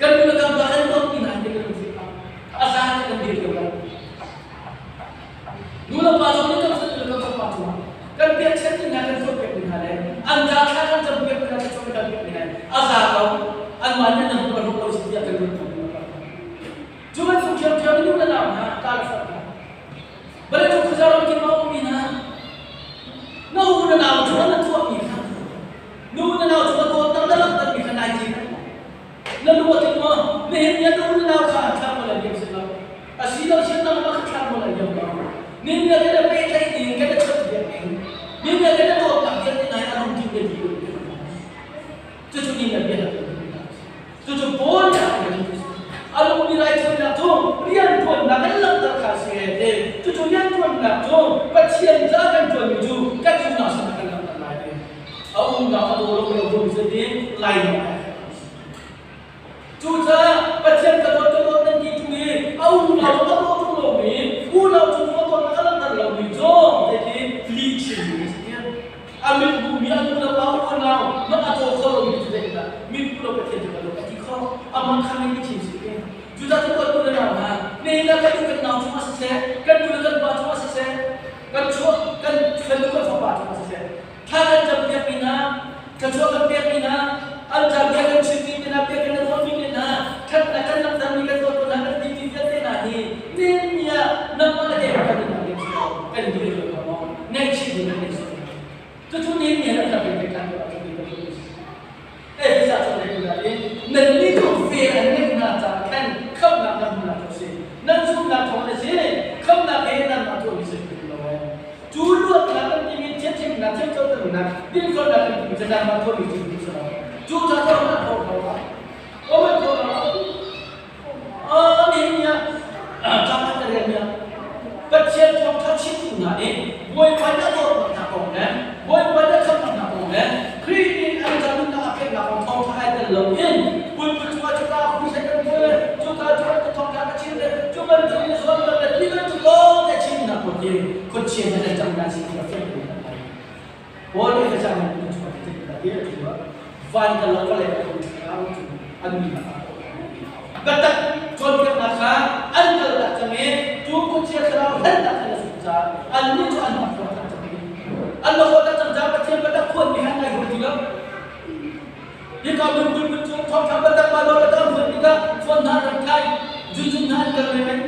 kan nu le kan pa kan dawtmi hna hi kan lungthin ah a za te kan dir ko lai. Nu le pa zong nih kan fanu le kan fapa cungah kan pekchanmi hna kan tuahpiakmi hna le an ca thla kan campiakmi hna thluachuah kan piakmi hna a za ko anmah nih nan hmuh kan hmuh ko si tiah kan ruat ko. Cu bantuk ṭhiamṭhiam in nu le nau hna tar fak hna. Vawleicung khuaza ramkip ah a ummi hna na u na nau cungah na tuahmi kha nu na nau cungah dawtnak na langhtermi kha nai thim. Na lu a tling maw? Nihin ni ah na u na nau kha thla maw lai liam si lo. A si lo sian nangmah kha thla maw lai liam lo. Nihin ni ah kan i pehtlaih ning, kan i chawnhbiak ning, nihin ni ah kan i dawtnak vialte hna hi a lungthin le ti Cucu ni na bia na Cucu Paul nih a kan a lungmi raithawinak cu rianṭuannak kan langhter kha a si te. Cucu rianṭuannak cu Pathian ca kan ṭuanmi cu kan unau sinah kan langhter lai te. A unau a daw lo lo dawmi cu ti lainawng ai Cucaah Pathian ka dawt ka dawt nan ti ṭung i a unau a daw ṭung lomi unau cung a dawtnak a langhter lomi cu zeiti lihchimmi a si. A mit hmuhmi a nu le pa unau hmanh a caw kho lomi cu zeitindah mit hmu lo Pathian cu ka dawt a ti kho amah kha nih chim si ke. Cucaah cu kan nu le nau hna nihin ah kan nu kan nau cungah siseh kan nu le kan pa cungah siseh kan chuah kan fanu kan fapa cungah siseh thla kan campiakmi hna thluachuah kan pekmi hna an ca bia kan chimmi te hna bia kan ruahmi te hna ṭhatnak kan langhtermi kan dawt hna kan timi vialte hna hi nihin ni ah nangmah le keimah kan nunnak ding si lo kan duh lo ko maw ngaihchih ding kan si cucu nihin ni ah kan pek kan tuah kan kan eh bisa cu le na in nan ni cu ve an ngeih hna caah khan khamhnak nan hmuhnak cu a si nan zumhnak thawng a si khamhnak he nan mah tuahmi si lo Cu luatnak kan timi thianhlimnak, thiamcoternak, dinfelnak kan timi cu nangmah tuahmi cu ti si lo. Cu ca cu an thawh ko ah. Aw an thawh lo. Ah nihin ni ah caan ka rel mi ah Pathian thawngṭha chimtu hna nih Bawipa nih a dawtnak hna kong le Bawipa nih a khamhnak hna kong le Khrih nih an ca nunnak a peknak kong thawngṭha ai tel loin pulpit cungah cuka crusade kan tuah le cuka cu an thawngṭha ka chim le cu bantuk in zuamnak le ti bantuk lawng te chim hna pawl khi khuachia he nan cang na si ti a fiang in kan hngalh. Paul nih ka cang in chuak ti ka ti a tu van ka lo ka le ka thlarau cu an mi lakah biatak cawnpiaknak kha an kal tak cang i cu khuachia thlarau hlennak khan a sung caah annih cu an mak khawh tak cang i an mak khawh tak cang caah Pathian biatak phuan mi han ngai huam ti lo. Hika lungput put cu thawngṭha biatak Baibal biatak an phuan tikah phuan hna an rak tlai zunzun hna an kal menmen.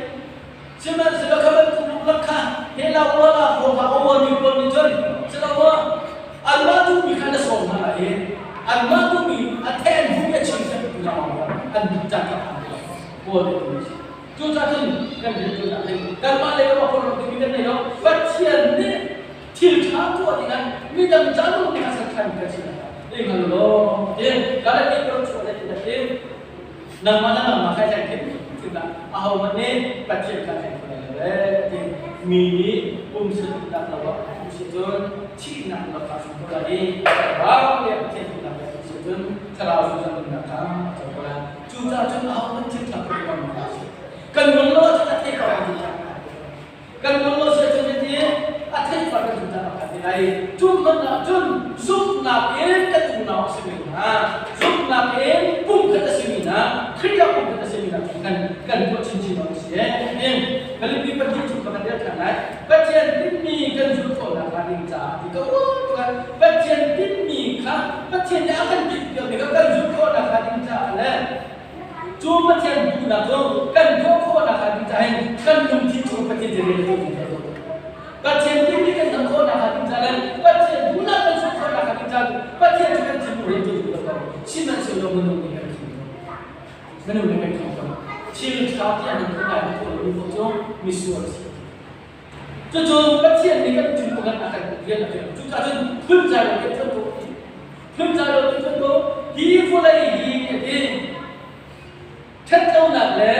Sihmanhsehlaw kha bantuk luklak kha he la ua la haw kha a uarmi pawl nih cun siloah anmah duhmi kha na sawm hna lai i anmah duhmi a theh an hmuhmi a chim thiam lawng an duh caan kha phan ti lo. Paul nih a ti a si. Cucaah cun kan rianṭuannak hi kanmah lei ruah khawh lo timi kan nei lo. Pathian nih thil ṭha tuah dingah midang ca lung nih a sakhan kan si lai hngal law ti Galati paruk chuah le ti ti nangmah na nangmah kai hleng khin thil aho hmanh nih Pathian kha hleng kho lai lo ti mi nih pumsa duhnak lo ah. si cun thihnak lak ah ko lai i thlarau le Pathian duhnak le si cun thlarau zungzal nunnak kha a co ko lai. Cucaah cun ahohmanh thil ṭha kan ngam hna sih. Kan ngam lo ahcun a thei ko kan duh Kan ngam lo si ahcun hitin a theipar kan duh a phan te lai. Cu hmanh ah cun zumhnak in kan unau a simi hna, zumhnak in pumkhat a simi hna, Khrih ah pumkhat a simi hna kan kan tuah chinchin awk a si. In Filipi pahnih chung kan rel ṭhan lai. Pathian tinhmi kan zulh khawhnak hnga ding caah ti ka uar Pathian tinhmi kha Pathian nih a kan tinhpiakmi kha kan zulh khawhnak hnga ding caah le cu Pathian duhnak cu kan tuah khawhnak hnga ding caah hin kan lungthin chung Pathian cu rian a ṭuan zungzal ko. Pathian tinhmi kan hngalh khawhnak hnga ding caah le Pathian duhnak kan zulh khawhnak hnga ding caah Pathian cu kan thinlung rian ṭuan zungzal ko. Sihmanhsehlaw minung nih kan thin ko. Minung nih kan thin ko. Thil ṭha tiah nan tuah lai na tuah lomi paoh cu misual a si. Cucu Pathian nih kan thin pakhat a kan rian a ṭuan. Cucaah cun phunzai lo kan ṭuan ko. Phunzai lo kan ṭuan ko. Hi vawlei hi a ti. Ṭhatlonak le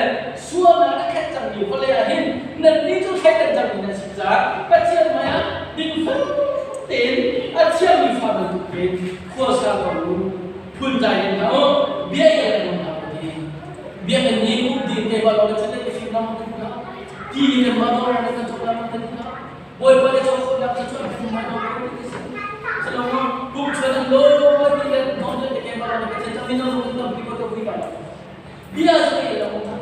sualnak a khat cangmi vawlei ah hin nannih cu thleidan cangmi nan si caah Pathian hmaiah dingfel tein a thiangmi fa bantuk tein khuasa ko u. Phunzai in hlah u, bia el in hlah u ti. Biakinn nih um ding te lo le cun i fim lam kan hlah. Ti nih kan mah dawr kan cawk lam kan hlah. Bawipa le cawk khawhnak cu an fim mai lo ti si. Salom kum chuan an lo ti le nong le te ke ma lo le chan min lo tam pi ko to pi ba. Bia cu ei lo ta.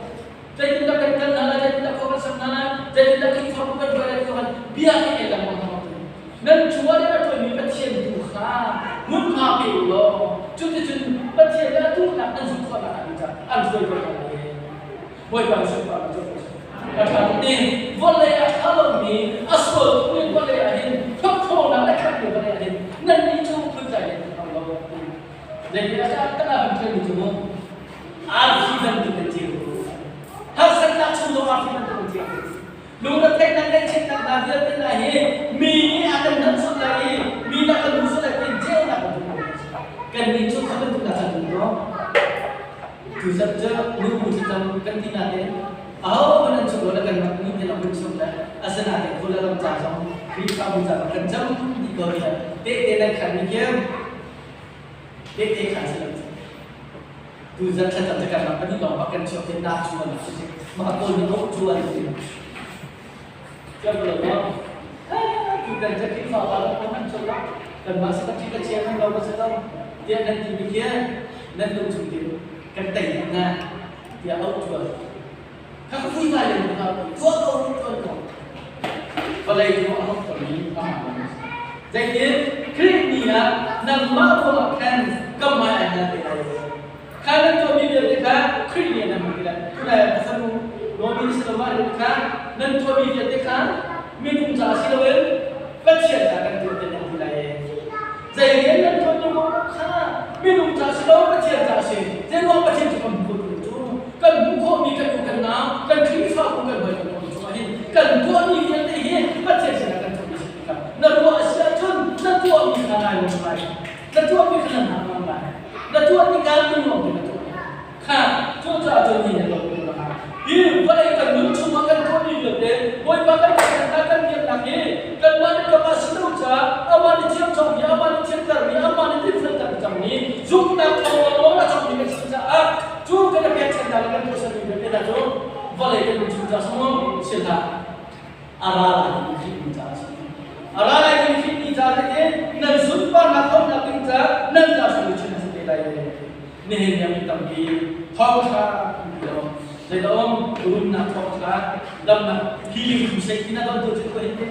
Zeitindah kan kal hna lai, zeitindah khua kan sak hna lai, zeitindah Khrihfabu kan hruai lai ti kha bia hi ei lengmang hna. Nan cungah le a ṭuanmi Pathian tu kha hmunhma pe u law cuticun Pathian le a duhnak nan zulh khawh nakhnga ding caah an hruai ko hna lai. Bawipa nih sunparnak cu a A ṭha tuk ding. Vawlei a ṭha lomi, a sual tukmi vawlei ah hin hlawhthlawnak le khamhmi vawlei ah hin nannih cu phunzai in nan lo. Zeitin a kan ah kan ṭialmi cu mu arfi bantuk in ceu. Harsatnak chung zong arfi bantuk in ceu. Lungretheihnak ngaihchiatnak hna vialte hna hi mi nih a kan hnamsawt lai i mi nih a kan hmuhsawt lai tiin ceunak bantuk Kannih cu kha bantuk dah kan um maw? Tuzarh cu nubu thlacam kan ti nain ahohmanh an chung lo le kanmah nih hin a hun chung le asinain khual le ram ca zong Khrihfabu ca zong kan cam dih ko tiah tehte nan khan mi kiam tehte khan si lo. Tuzarh thlacam cu kanmah pahnih lawng bak kan chuak te na cu an si mah kawl nih oh cu an ti. Tiang lo maw? Tutan cu Khrihfa pa lo an chung lo kanmah si kan ka chia nan lo ka si lo tiah nan ti mi khi nan lung chung tin kan tei dih na tiah auh tuan. Kha ka vui ngai len kha tuah ko tuan ko. Vawlei cu a hong mi a hang lo. Zeitin Khrih ni ah nangmah ruangah khan ka hmai ai nal te lai. Kha nan tuahmi vialte kha Khrih nih nan hmu ti lai. Tunai ah fanu Nomi Salomah nih kha nan tuahmi vialte kha minung ca si loin Pathian ca kan tuah ti nan ti lai. Zei rian nan tuahmi paoh kha minung ca si lo Pathian ca a si. Zeiruang Pathian cu kan hmuh khawh cu kan hmuh khawhmi kan u kan nau kan Khrihfabu kan hawi kan hawi cungah hin kan tuahmi vialte hi Pathian sinah kan tuahmi si tikah na ruah a si ahcun na tuahmi kha nai lawm lai. Na tuahmi kha na hna lai. Na tuah tikah na nuam te na tuah. Kha cucaah cun ni na lo hi vawlei kan nun chungah kan tuahmi vialte Bawipa kan biaknak kan biaknak hi kanmah nih kanmah si lo caah amah nih thiamcomi amah nih thiantermi amah nih dinfelter cangmi zumhnak thawng lawng a cangmi kan si caah cu kan i pekchanhnak le kan tuahsermi vialte hna cu vawlei kan nun chung caah sunglawi si hlah. A ra lai ding Khrih ni caah a si. A ra lai ding Khrih ni caah zeitin nan sunparnak hauhnak ding caah nan ca sung chin a si te lai. Nihin ni mi tampi thawngṭha an ti lo. Zeidah um rumnak thawngṭha damnak healing crusade ti na don tu cu ko hin te.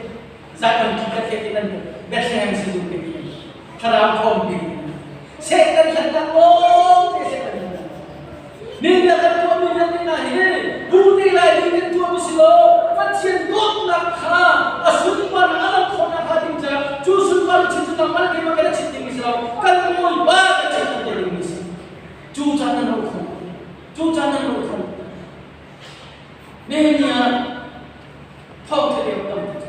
Zion ki ka the ti nan Bethlehem sizung te ki thlarau thawng ding. Satan hlannak lawng te Satan hlannak. Nin na kan tuahmi vialte hna hi bu te lai ding kan tuahmi si lo. Pathian dawtnak kha a sunparnak a lang khawh nakhnga ding caah cu sunparnak chin cu nangmah le keimah kan i chit dingmi si lo. Kan Bawipa kan chit te dingmi si. Cu caan nan ro kho. Cu caan nan ro kho. Nihin ni ah thawngṭha deu tampi cu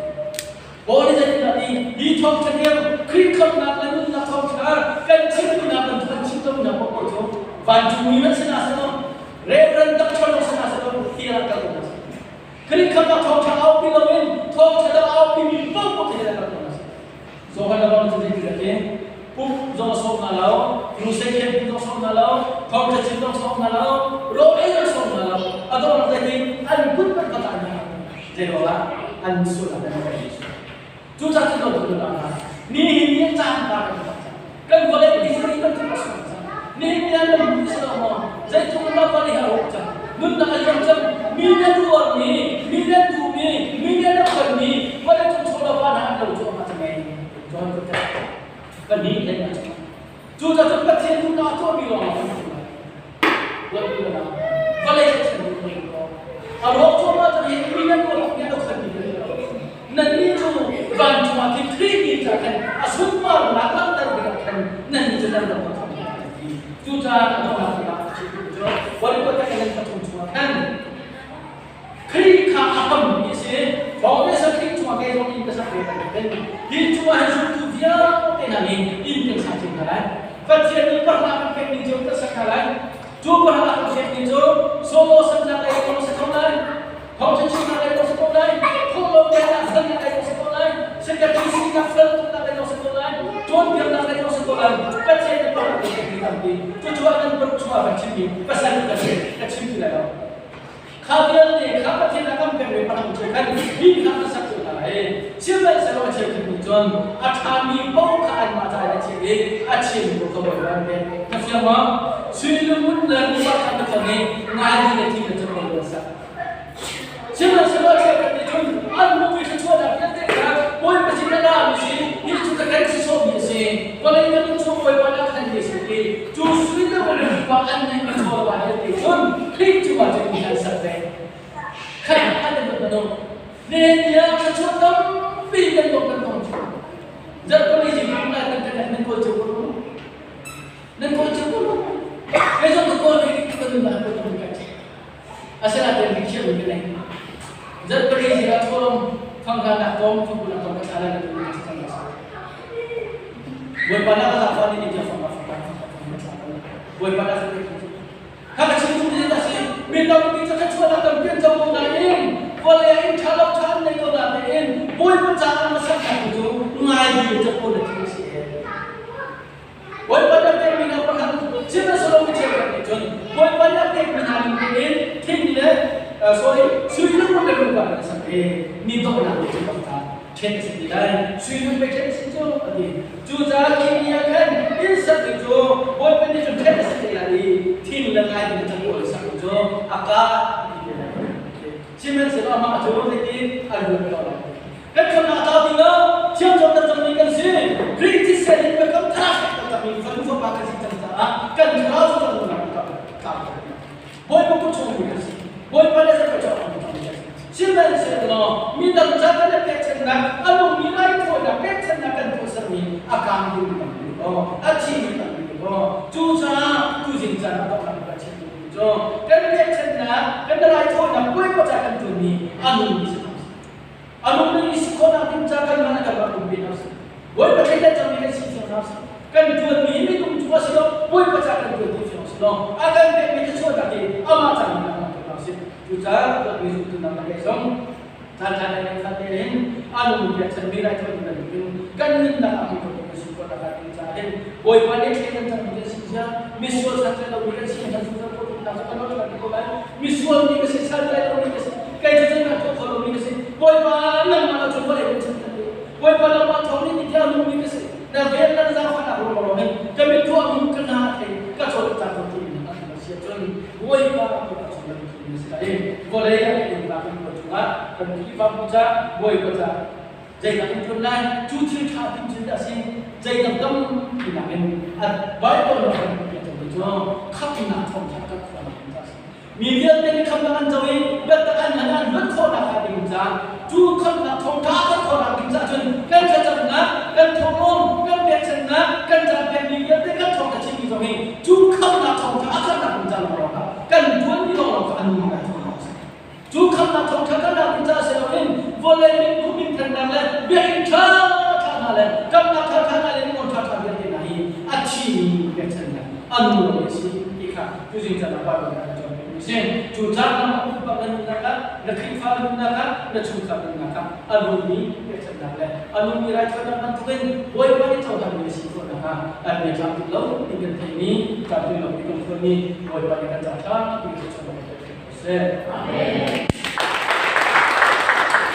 Paul nih zeitindah ti hi thawngṭha deu Khrih khamhnak le nunnak thawngṭha kan chimmi hna bantuk an chim lomi hna paohpaoh cu vancungmi hmanh sinah silo Reverend Doctor lawng sinah silo hell ah kal ko hna sih. Khrih khamhnak thawngṭha aupi loin thawngṭha dang aupi mi paohpaoh khi hell ah kal ko hna sih. ti? Pumh zong a sawm hna lo, crusade camping zong sawm hna lo, thawngṭha chim zong sawm hna lo, rawl ei zong sawm hna lo. A donghnak zei an kut hmanh kha an hna. Zei ruangah an sualnak an rak Cucaah cu dawt tu hna nihin ni caan ta kan rak cang. Kan vawlei history bantuk a sung cang. Nihin ni ah nan hmu si lo maw? Zeitluk in dah vawlei a rawk cang. Nunnak a liam cang. Mi nih an ruarmi, mi nih an duhmi, mi nih an rak mi, vawlei cung chawlawpa hna an lo cuahmah cang ei. John pahnih hlei a cang. Cucaah cun Pathian duhnak a tuahmi lawng ah kan hmu lai. Vawlei cu thil duh ning ko. A rawk cuahmah cang hi mi nan ruah mi an khan mi Nannih cu vancung ah khin Khrih mi ca khan a sunparnak langhter dingah khan nannih cu nan rak ka khamh an ti. Cucaah a donghnak tikah a chim cu Vawlei kan nan pathum chungah khan Khrih kha a hrammi a si. Foundation Khrih chungah kei zong inn ka sak ve bantukin hi chungah hin zumtu vialte hna nih inn kan sak cio hna lai. Pathian nih pahra kan pekmi cio kan sak hna lai. Cu pahra kan pekmi cu solo saknak lei kong si ko lai, thawngṭha chimnak lei kong si ko lai, phunglam peknak zalnak lei kong si ko lai, secretary sinak feltuknak lei kong si ko lai, cawnpiaknak lei kong si ko lai. Pathian nih pahra kan pekmi tampi. Cucu ah nan paruk chungah kan chimmi pasal ka si ka chim ti lai lo. Kha vialte kha Pathian a kan pekmi param cu khan mi kha an sak cio hna lai. Sihmanhsehlaw a cheukhat nih cun a ṭhami paoh kha anmah ca in a chim i a chimmi paoh kha Bawipa an pek. Na fiang maw? Sui le ngun le nuva kha na khon i ngaidi le thi le cawrawl an sak. Sihmanhsehlaw a cheukhat nih cun an hmuhmi thluachuahnak vialte kha Bawipa sin a lami si, hi cu ka kan si sawhmi a si, vawlei ka nun chung Bawipa nih a khan mi a si ti cu sui le ngun le nuva an neihmi chawva vialte cun Khrih cungah cun mi an sak ve. Khat an in minung. Nihin ni ah thluachuah tampi kan tong kan tong cu. Zarhpali zing lai kan kan nan kawl cio ko lo. Nan kawl cio ko lo. Kei zong ka kawl ve ka nun ah kawl tam kai. Asinain mi khiah mi ka nei. Zarhpali zing ah thawlawm fanghlanak kong thukbunak kong ka thla lai na tu ni cang la. Bawipa na ka zaangfah ni ni tiang fangah fangah fangah fangah Bawipa na ka Kha ka chim duhmi a si. Mi tampi cu thluachuahnak tampi an co ko nain vawlei ah inn ṭha lo ṭha an nei ko nain Bawipa caah na saknak cu ngai ding capo na thil a si. Bawipa na pekmi hna pakhat sihmanhsehlaw mi cheukhat nih cun Bawipa na pekmi hna ning tein thing le sorry sui le ngun le lungvar an sak i mi dawhnak nih cun bak ṭhen a si ti lai. Sui lung pei ṭhen a si cu a ti. Cucaah khi ni ah khan inn sakmi cu Bawipa nih cun ṭhen a si te lai i thing le ngai in cakual sakmi cu a ka ti te lai. Sihmanhsehlaw amah cu zeitin a luat ko lai. Kan khamnak a tlau ti lo, thiamcawm taktakmi kan si. Khrih thisen in biakam thar taktakmi fanu fapa kan si cang caah kan thlarau cu kan nunnak a tlau. Bawipa kut chung mi kan si. Bawipa le kan cawk mi kan si. Sihmanhsehlaw midang ca kan i pekchannak, a nungmi raithawinak pekchannak kan tuahsermi a kaang dingmi tampi ko, a thimi tampi ko. Cucaah tuzing caan ah donghnak kan chim duhmi cu kan pekchannak, kan raithawinak Bawipa ca kan ṭuanmi a nungmi si hna sih. A nungmi si khawhnak ding ca kan man a kan rak umpi hna sih. Bawipa thleidan cangmi kan si cio hna sih. Kan ṭuanmi minung cu a si lo, Bawipa ca kan ṭuan ti fiang si law, a kan pekmi thluachuahnak hi amah ca in kan hmang hna sih. Cucaah tuahmi zumtu nang le kei zong caan ṭha le ngeih fate in a nungmi pekchanmi raithawinak bantukin kan nunnak ah hmuh khawh kan si khawh nakhnga ding caah hin Bawipa nih thleidan cangmi kan si zia, misual santlai lomi kan si kan zungzal khawh tuknak cu kan ruat ko lai. Misual mi ka si, santlai lomi ka si, kei cu zeihmanh tuah kho lomi ka si. Bawipa nangmah lo cu vawlei kan chan Bawipa nangmah thawng in tiah nungmi ka si. Na vel na zaangfahnak ruangah hin ka mitthua mu ka hna thei ka cawl ka ko ti in an si ahcun Bawipa Bawipa chung na mitthli na si lai. Vawlei ah kan innpa kan khua chungah kan Khrihfabu ca Bawipa ca zeidah kan ṭuan lai cu thil ṭha tim thil dah si zeidang tampi nakin a Bible nih kan piak cangmi cu khamhnak thawngṭha kan khuanak ding ca a si. Mi vialte nih khamhnak an co i biatak an hman an luat khawhnak hnga ding caah cu khamhnak thawngṭha kan khawhnak ding caah cun kan thlacamnak, kan thawhlawm, kan pekchanhnak, kan cawnpiakmi vialte kan thawngṭha chimmi zong hi cu khamhnak thawngṭha a karhnak ding ca lawnglawng ah kan ṭuanmi lawnglawng kha a nung ngai thawngṭha a si. Cu khamhnak thawngṭha karhnak ding caah si loin vawlei mitkuh minthannak le biakinn ṭha ṭha hna le kamnak ṭha ṭha hna le ningon ṭha ṭha vialte hna hi a thimi pekchanhnak a nung lomi a si ti kha tuzing caan ah Baibal nih a kan cawnpiakmi a si. Cu caan ah pumpak nan nunnak ah Na Khrihfa nunnak ah, na chungkhar nunnak ah a nungmi pekchanhnak le a nungmi raithawinak bantukin Bawipa nih cohlanmi na si khawh nakhnga an bia tlamtling lo ti kan theihmi, tlamtling lo ti kan phuanmi Bawipa nih kan caah ṭha tein thluachuahnak kan pek ko seh. Amen.